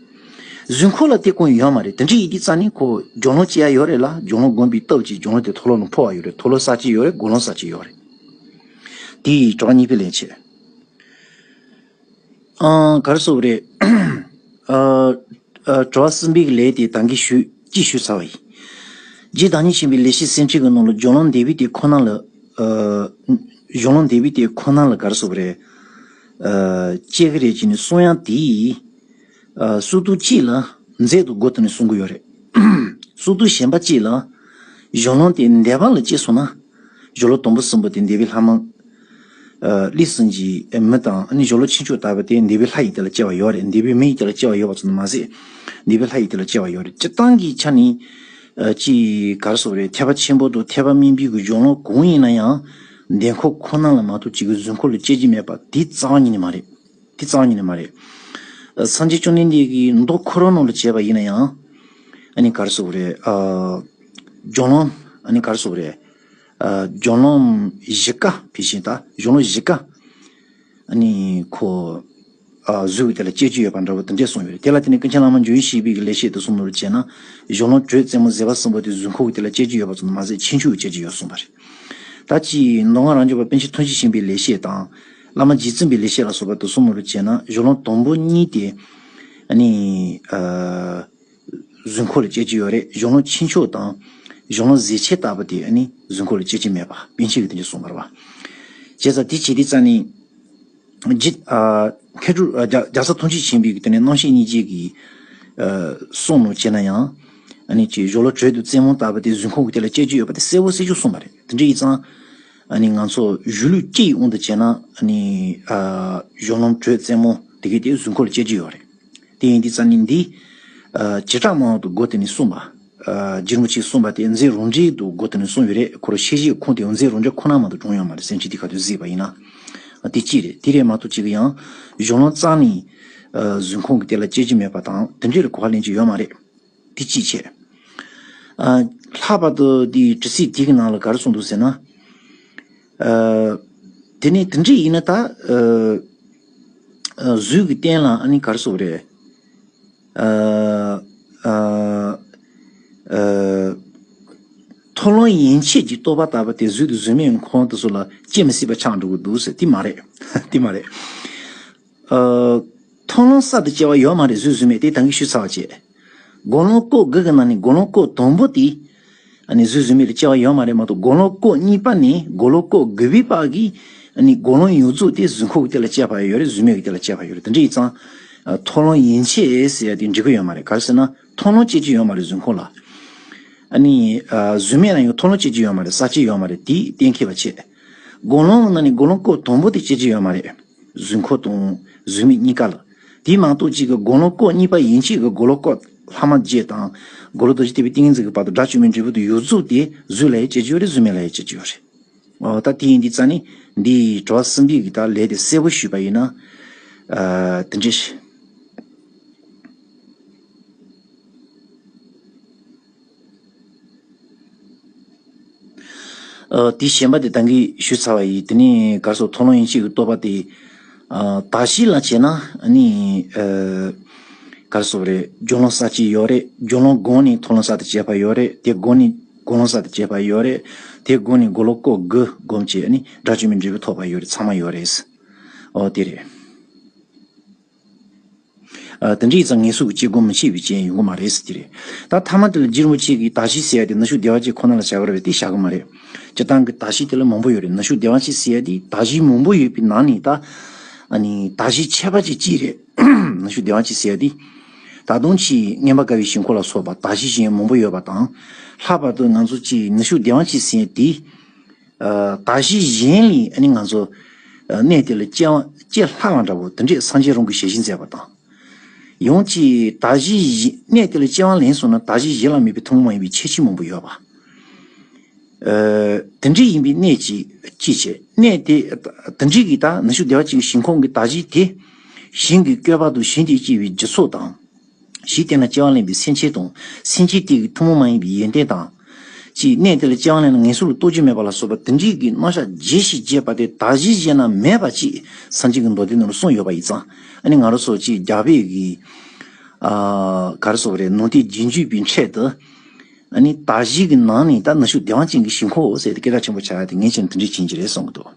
གཟུགས་འཁོར་ལ་དེ་ཀུན་ཡོད་མ་རེད། དེ་འདྲ་ཡིན་དུས་ཙང་ནི་ཁོ་སྦྱོར་ལམ་སྐྱེ་ཡ་ཡོད་རེད་ལ། སྦྱོར་ལམ་བསྒོམས་པའི་སྟོབས་ཀྱིས་སྦྱོར་ལམ་དེ་མཐོལ་ལོ་ལ་འཕོ་བ་ཡོད་རེད། མཐོལ་ལོ་བསགས་ཀྱི་ཡོད་རེད། སྒོམ་ལམ་བསགས་ཀྱི་ཡོད་རེད། དེ་ཡི་གྲོགས་གཉིས་པའི་ལས་བྱེད། ཨང་། ག་རེ་ཟེར་དགོས་རེད། ཨ། ཨ། གྲོགས་གསུམ་པའི་ལས་དེ་ད་གིན་ཞུས་ཅིག་ཞུས་ཚར་བ་ཡིན། རྗེ་བདག་ཉིད་ཆེན་པོའི་ལེགས་བཤད་སེམས་ཁྲིད་ཀྱི་ནང་ལ་སྦྱོར་ལམ་འདས་པའི་དེ་ཁོ་ན་ལ། ཨ། སྦྱོར་ལམ་འདས་པའི་དེ་ཁོ་ན་ལ་ག་རེ་ཟེར་དགོས་རེད། ཨ། སྐྱེ་གི་རེད་ཅེས་ནས་གསུང་ཡ་དེ། ཨ། སུ་དུ་གཅིག་ལ་མཛད་དུ་སྒོ་དེ་ནས་གསུང་གི་ཡོད་རེད། སུ་དུ་གཞན་པ་གཅིག་ལ་གཞུང་ལམ་དེ་འདས་པ་ལ་སྐྱེས་སོང་ན། གཞུང་ལམ་དང་པོ་གསུམ་པོ་དེ་འདས་པའི་ལྷ་མ། ཨ། ལས་གསུམ་གྱི་མི་དང་ཨ་ནི་གཞུང་ལམ་ཆེ་མཆོག་ལྟ་བུ་དེ་འདས་པའི་ལྷ་ཡི་དེ་ལ་སྐྱེ་བ་ཡོད་རེད། འདས་པའི་མི་ཡི་དེ་ལ་སྐྱེ་བ་ཡོད་པ་ཙམ་དུ་མ་ཟད། འདས་པའི་ལྷ་ཡི་དེ་ལ་སྐྱེ་བ་ཡོད་རེད། སྤྱིར་བཏང་གི་ཆ་ནས། ཨ། ཅིག་ག་རེ་ཟེར་དགོས་རེད། ཐེག་པ་ཆེན་པོ་དང་ཐེག་པ་དམན་པའི་གི་གཞུང་ལམ་གང་ཡིན་ན་ཡང་། འདས་འཁོར་ཁོ་ན་ལ་མ་གཏོགས་ཅིག་གི་གཟུགས་འཁོར་ལ་སྐྱེ་རྒྱུ་མེད་པ་དེ་རྩ་བ་ཉིད་ནས་མ་རེད། དེ་རྩ་བ་ཉིད་ནས་མ་རེད། ཨ། སངས་རྒྱས་བཅོམ་ལྡན་འདས་ཀྱིས་མདོ་ཁོ་རང་ནང་ལ་བྱས་པ་ཡིན་ན་ཡང་། ཨ་ནི་ག་རེ་ཟེར་དགོས་རེད། ཨ། སྦྱོར་ལམ། ཨ་ནི་ག་རེ་ཟེར་དགོས་རེད། ཨ། སྦྱོར་ལམ་བཞི་ཀ་ཕལ་ཆེར་ད་སྦྱོར་ལམ་བཞི་ཀ་ཨ་ནི་ཁོ། ཨ། གཟུགས་ཀྱི་དེ་ལ་སྐྱེ་རྒྱུ་ཡོད་པ་འདྲ་བོ་དེ་འདྲས་གསུངས་ཡོད་རེད། དེ་ལ་བརྟེན་ནས་ཀུན་མཁྱེན་བླ་མ་འཇམ་དབྱངས་བཞད་པའི་གི་ལེགས་བཤད་དུ་གསུངས་ནོར་བྱས་ན། གཞུང་ལམ་དྲོད་རྩེ་མོ་ཟད་པ་གསུམ་པོ་དེ་གཟུགས་འཁོར་གྱི་དེ་ལ་སྐྱེ་རྒྱུ་ཡོད་པ་ཙམ་དུ་མ་ཟད་ཕྱིན་ཆད་སྐྱེ་རྒྱུ་ཡོད་གསུངས་པ་རེད། ད་ཅི་མདོ་སྔགས་རབ་འབྱམས་པ་པཎ་ཆེན་ཐུགས་རྗེ་ཆེན་པོའི་ལེགས་བཤད་དང་། བླ་མ་རྗེ་བཙུན་པའི་ལེགས་བཤད་ལ་སོགས་པ་དུ་གསུངས་ནོར་བྱས་ན། གཞུང་ལམ་དང་པོ་གཉིས་དེ་ཨ་ནི། ཨ། གཟུགས་འཁོར་ལ་སྐྱེ་རྒྱུ་ཡོད་རེད། གཞུང་ལམ་ཆེ་མཆོག་དང་། གཞུང་ལམ་ཟད་འཆད་ལྟ་བུ་དེ་ཨ་ནི་གཟུགས་འཁོར་ལ་སྐྱེ་རྒྱུ་མེད་པ་པཎ་ཆེན་གྱིས་དེ་འདྲ་གསུངས་པ་རེད་བ། བྱས་ཙང་དེ་བྱེད་དུས་ཙ་ནི། རྗེ། ཨ། མཁས་གྲུབ། ཨ། རྒྱ་རྒྱལ་ཚབ་ཐུགས་རྗེ་ཆེན་པོའི་གི་དེ་ནས་རྣམ་བཤད་སྙིང་རྗེ་གི། ཨ། གསུང་ནང་བྱས་ན་ཡང་། ཨ་ནི་ཅིག་གཞུང་ལམ་དྲོད་དང་རྩེ་མོ་ལྟ་བུ་དེ་གཟུགས་འཁོར་གྱི་དེ་ལ་སྐྱེ་རྒྱུ་ཡོད་པ་དེ་གསལ་པོ་གསལ་རྐྱང་གསུངས་པ་རེད། དེ་འདྲ་ཡིན་ཙང་། ཨ་ནི་ང་ཚོ་གཞུང་ལུགས་སྤྱི་ཡི་དབང་དུ་བྱས་ན། ཨ་ནི། ཨ། གཞུང་ལམ་དྲོད་རྩེ་མོ་དེ་གའི་དེ་གཟུགས་འཁོར་ལ་སྐྱེ་རྒྱུ་ཡོད་རེད། དེ་ཡིན་དུས་ཙ་ནི་འདི། ཨ། བྱེ་བྲག་སྨྲ་བ་དང་སྒོ་དེ་ནས་གསུངས་པ། ཨ། རྗེ་རིན་པོ་ཆེས་གསུངས་པ་དེ་མཛད་རང་འགྲེལ་དུ་སྒོ་དེ་ནས་གསུངས་ཡོད་རེད། ཁོ་རང་ཤེས་བྱའི་ཁུངས་དེ་ཡང་མཛད་རང་འགྲེལ་ཁོ་ན་མ་གཏོགས་བྱུང་ཡོད་མ་རེད། སེམས་ཅན་དེ་ག་དུས་གཟིགས་པ་ཡིན་ན། ཨ། དེ་གཅིག་རེད། དེ་རེད་མ་གཏོགས་གཅིག་གི་ཡང་གཞུང་ལམ་རྩ་ནས། ཨ། གཟུགས་འཁོར་གྱི་དེ་ལ་སྐྱེ་རྒྱུ་མེད་པ་དང་དེ་འདྲའི་གོ་བ་ལེན་རྒྱུ་ཡོད་མ་རེད། དེ་གཅིག་བྱས། ཨ། ལྷག་པར་དུ་དེའི་དྲི་ཚིག་དེ་གི་ནང་ལ་ག་རེ་གསུངས་འདུག་ཟེར་ན། ཨ། དེ་ནས་དེ་འདྲ་ཡིན་ན་ད། ཨ། ཨ། གཟུགས་ཀྱི་རྟེན་ལ་ཨ་ནི་ག་རེ་ཟེར་དགོས་རེད། ཨ། ཨ། ཨ། མཐོང་ལམ་ཡན་ཆད་ཀྱི་རྟོག་པ་ལྟ་བུ་དེ་གཟུགས་དང་གཟུགས་མེད་ཁོང་དུ་སོགས་ལ་སྐྱེ་མི་སྲིད་པ་ཆགས་འགྲོ་གི་འདུག་ཟེར། དེ་མ་རེད། དེ་མ་རེད། ཨ། མཐོང་ལམ་གསར་དུ་སྐྱེ་བ་ཡོད་མ་རེད། གཟུགས་གཟུགས་མེད་དེ་ད་གིན་ཞུས་ཚར་བ་བྱས། སྒོམ་ལམ་སྐོར་དགུ་གི་ནང་ནས་སྒོམ་ལམ་སྐོར་དང་པོ་དེ། ཨ་ནི་གཟུགས་གཟུགས་མེད་ལ་སྐྱེ་བ་ཡོད་མ་རེད་མ་གཏོགས། སྒོམ་ལམ་སྐོར་གཉིས་པ་ནས་སྒོམ་ལམ་སྐོར་དགུ་པའི་བར་གྱི། ཨ་ནི་སྒོམ་ལམ་ཡོངས་རྫོགས་དེ་གཟུགས་འཁོར་གྱི་དེ་ལ་སྐྱེ་བ་ཡོད་རེད། གཟུགས་མེད་ཀྱི་དེ་ལ་སྐྱེ་བ་ཡོད་རེད། དེ་འདྲ་ཡིན་ཙང་། ཨ། མཐོང་ལམ་ཡན་ཆད་ཟེར་ཡ་དེ་འགྲིག་གི་ཡོད་མ་རེད། ག་རེ་ཟེར་ན་མཐོང་ལམ་སྐྱེ་རྒྱུ་ཡོད་མ་རེད་གཟུགས་འཁོར་ལ། ཨ་ནི། ཨ། གཟུགས་མེད་ལ་ཡང་མཐོང་ལམ་སྐྱེ་རྒྱུ་ཡོད་མ་རེད། གསར་སྐྱེ་ཡོད་མ་རེད། དེ་གཏན་འཁེལ་བ་བྱས། སྒོམ་ལམ་ནང་ནས་སྒོམ་ལམ་སྐོར་དང་པོ་དེ་སྐྱེ་རྒྱུ་ཡོད་མ་རེད། གཟུགས་འཁོར་དང་གཟུགས་མེད་གཉིས་ཀ་ལ། དེ་མ་གཏོགས་གཅིག་གི་སྒོམ་ལམ་སྐོར་གཉིས་པ་ཡན་ཆད་ཀྱི་སྒོམ་ལམ་སྐོར་ལྷག་མ་བརྒྱད་དང་། སྒོམ་ལམ་རྡོ་རྗེ་ཐེག་པའི་ཏིང་ངེ་འཛིན་གྱི་བར་དུ་དགྲ་བཅོམ་པའི་འབྲས་བུ་དེ་ཡོངས་རྫོགས་དེ་གཟུགས་ལ་ཡང་སྐྱེ་རྒྱུ་ཡོད་རེད། གཟུགས་མེད་ལ་ཡང་སྐྱེ་རྒྱུ་ཡོད་རེད། འོ། ད་དེ་ཡིན་དུས་ཙ་ནི་འདིའི་དྲི་བ་གསུམ་པའི་གི་ད་ལན་དེ་གསལ་པོ་ཞུས་པ་ཡིན་ན། ཨ། དེ་འདྲ་ཞིག་ཨ། དེ་གཞན་པ་དེ་ད་གིན་ཞུས་ཚར་བ་ཡིན། དེ་ནས་ག་རེ་ཟེར། མཐོང་ལམ་ཡན་ཆད་ཀྱི་རྟོག་པ་དེ། ཨ། དག་གཞི་ལ་བྱས་ན་ཨ་ནི། ཨ། ག་རེ་ཟེར་རེད། སྦྱོར་ལམ་གསར་སྐྱེ་ཡོད་རེད། སྦྱོར་ལམ་བསྒོམས་ནས་མཐོང་ལམ་གསར་དུ་སྐྱེས་པ་ཡོད་རེད། དེ་བསྒོམས་ནས་སྒོམ་ལམ་གསར་དུ་སྐྱེས་པ་ཡོད་རེད། དེ་བསྒོམས་ནས་སྒོམ་ལམ་སྐོར་དགུ་བསྒོམས་བྱས་ཨ་ནི་དགྲ་བཅོམ་པའི་འབྲས་བུ་ཐོབ་པ་ཡོད་རེད། ཚང་མ་ཡོད་རེད། ཨོ། དེ་རེད། ཨ། དེ་འདྲ་ཡིན་ཙང་ངེས་སུ་སྐྱེ་སྒོ་མི་ཆད་པའི་རྐྱེན་ཡོང་གི་མ་རེད་ཟེར་གྱི་རེད། ད་ཐ་མ་དེ་ལ་རྗེ་རིན་པོ་ཆེ་གིས་དག་གཞི་ཟེར་ཡ་དེ་ནུབ་ཕྱོགས་བདེ་བ་ཅན་ཁོ་ན་ལ་བཞག་གི་རེད་པས། དེ་བཞག་གི་མ་རེད། སྤྱིར་བཏང་གི་དག་གཞི་དེ་ལ་མང་པོ་ཡོད་རེད། ནུབ་ཕྱོགས་བདེ་བ་ཅན་ཟེར་ཡ་དེ་དག་གཞི་མང་པོ་ཡོད་པའི་ནང་ནས་ད། ཨ་ནི་དག་གཞི་ཁྱད་པར་ཅན་གཅིག་རེད། ནུབ་ཕྱོགས་བདེ་བ་ཅན་ཟེར་ཡ་དེ། ད་དུང་ཅིག་མངོན་པར་དགའ་བའི་ཞིང་ཁམས་ལ་སོགས་པ་དག་གཞི་གཞན་མང་པོ་ཡོད་པ་དང་། ལྷག་པར་དུ་ང་ཚོ་ཅིག་ནུབ་ཕྱོགས་བདེ་བ་ཅན་ཟེར་ཡ་དེ། ཨ། དག་གཞི་གཞན་ལས་ཨ་ནི་ང་ཚོ། ཨ། གནས་དེ་ལ་སྐྱེ་བ་སྐྱེ་སླ་བ་འདྲ་བོ་དེ་འདྲས་སངས་རྒྱས་རང་གིས་ཞལ་བཞེས་མཛད་པ་དང་། ཡང་ཅིག་དག་གཞི་གཞན་གནས་དེ་ལ་སྐྱེ་བ་ལེན་སོང་ན་དག་གཞི་གཞན་ལ་མེད་པའི་ཐུན་མོང་མ་ཡིན་པའི་ཁྱད་ཆོས་མང་པོ་ཡོད་པ། ཨ་དེ་འདྲ་ཡིན་པའི་གནས་ཅིག་ཅི་བྱེད། གནས་དེ་དེ་འདྲའི་གི་ད་ནུབ་ཕྱོགས་བདེ་བ་ཅན་གྱི་ཞིང་ཁམས་ཀྱི་དག་གཞི་དེ། ཞིང་གི་བཀོད་པ་དང་ཞིང་དེས་སྐྱེ་བའི་རྒྱུ་ཚོགས་དང་། ཞིང་དེ་ན་སྐྱེ་བ་ལེན་པའི་སེམས་ཅན་དང་། སེམས་ཅན་དེ་གི་ཐུན་མོང་མ་ཡིན་པའི་ཡོན་ཏན་དང་། ཅིག་གནས་དེ་ལ་སྐྱེ་བ་ལེན་ན་ངན་སོང་ལ་ལྟོགས་རྒྱུ་མེད་པ་ལ་སོགས་པ་དེ་འདྲའི་གི་རྣམ་གཞག་བརྗོད་ཞིང་བརྗོད་པ་དེ་དག་གཞི་བཞེས་ན་མེད་པ་ཅིག་སངས་རྒྱས་ཀྱི་མདོ་སྡེ་ནང་ལ་གསུངས་ཡོད་པ་ཡིན་ཙང་། ཨ་ནི་ང་རང་ཚོ་ཅིག་རྒྱ་བོད་ཀྱི་ཨ་ག་རེ་ཟེར་དགོས་རེད། ནང་བསྟན་རྒྱུན་སྤྱོད་པའི་ཁྲོད་དུ། ཨ་ནི་དག་གཞི་གི་ནང་ནས་ད་ནུབ་ཕྱོགས་བདེ་བ་ཅན་གྱི་ཞིང་ཁམས་ཟེར་ཏེ་སྐད་གྲགས་ཆེན་པོ་ཆགས་ཡ་དེ་ངས་བྱས་ན་དེ་འདྲ་ཡིན་གྱི་རེད་བསམ་གྱི་འདུག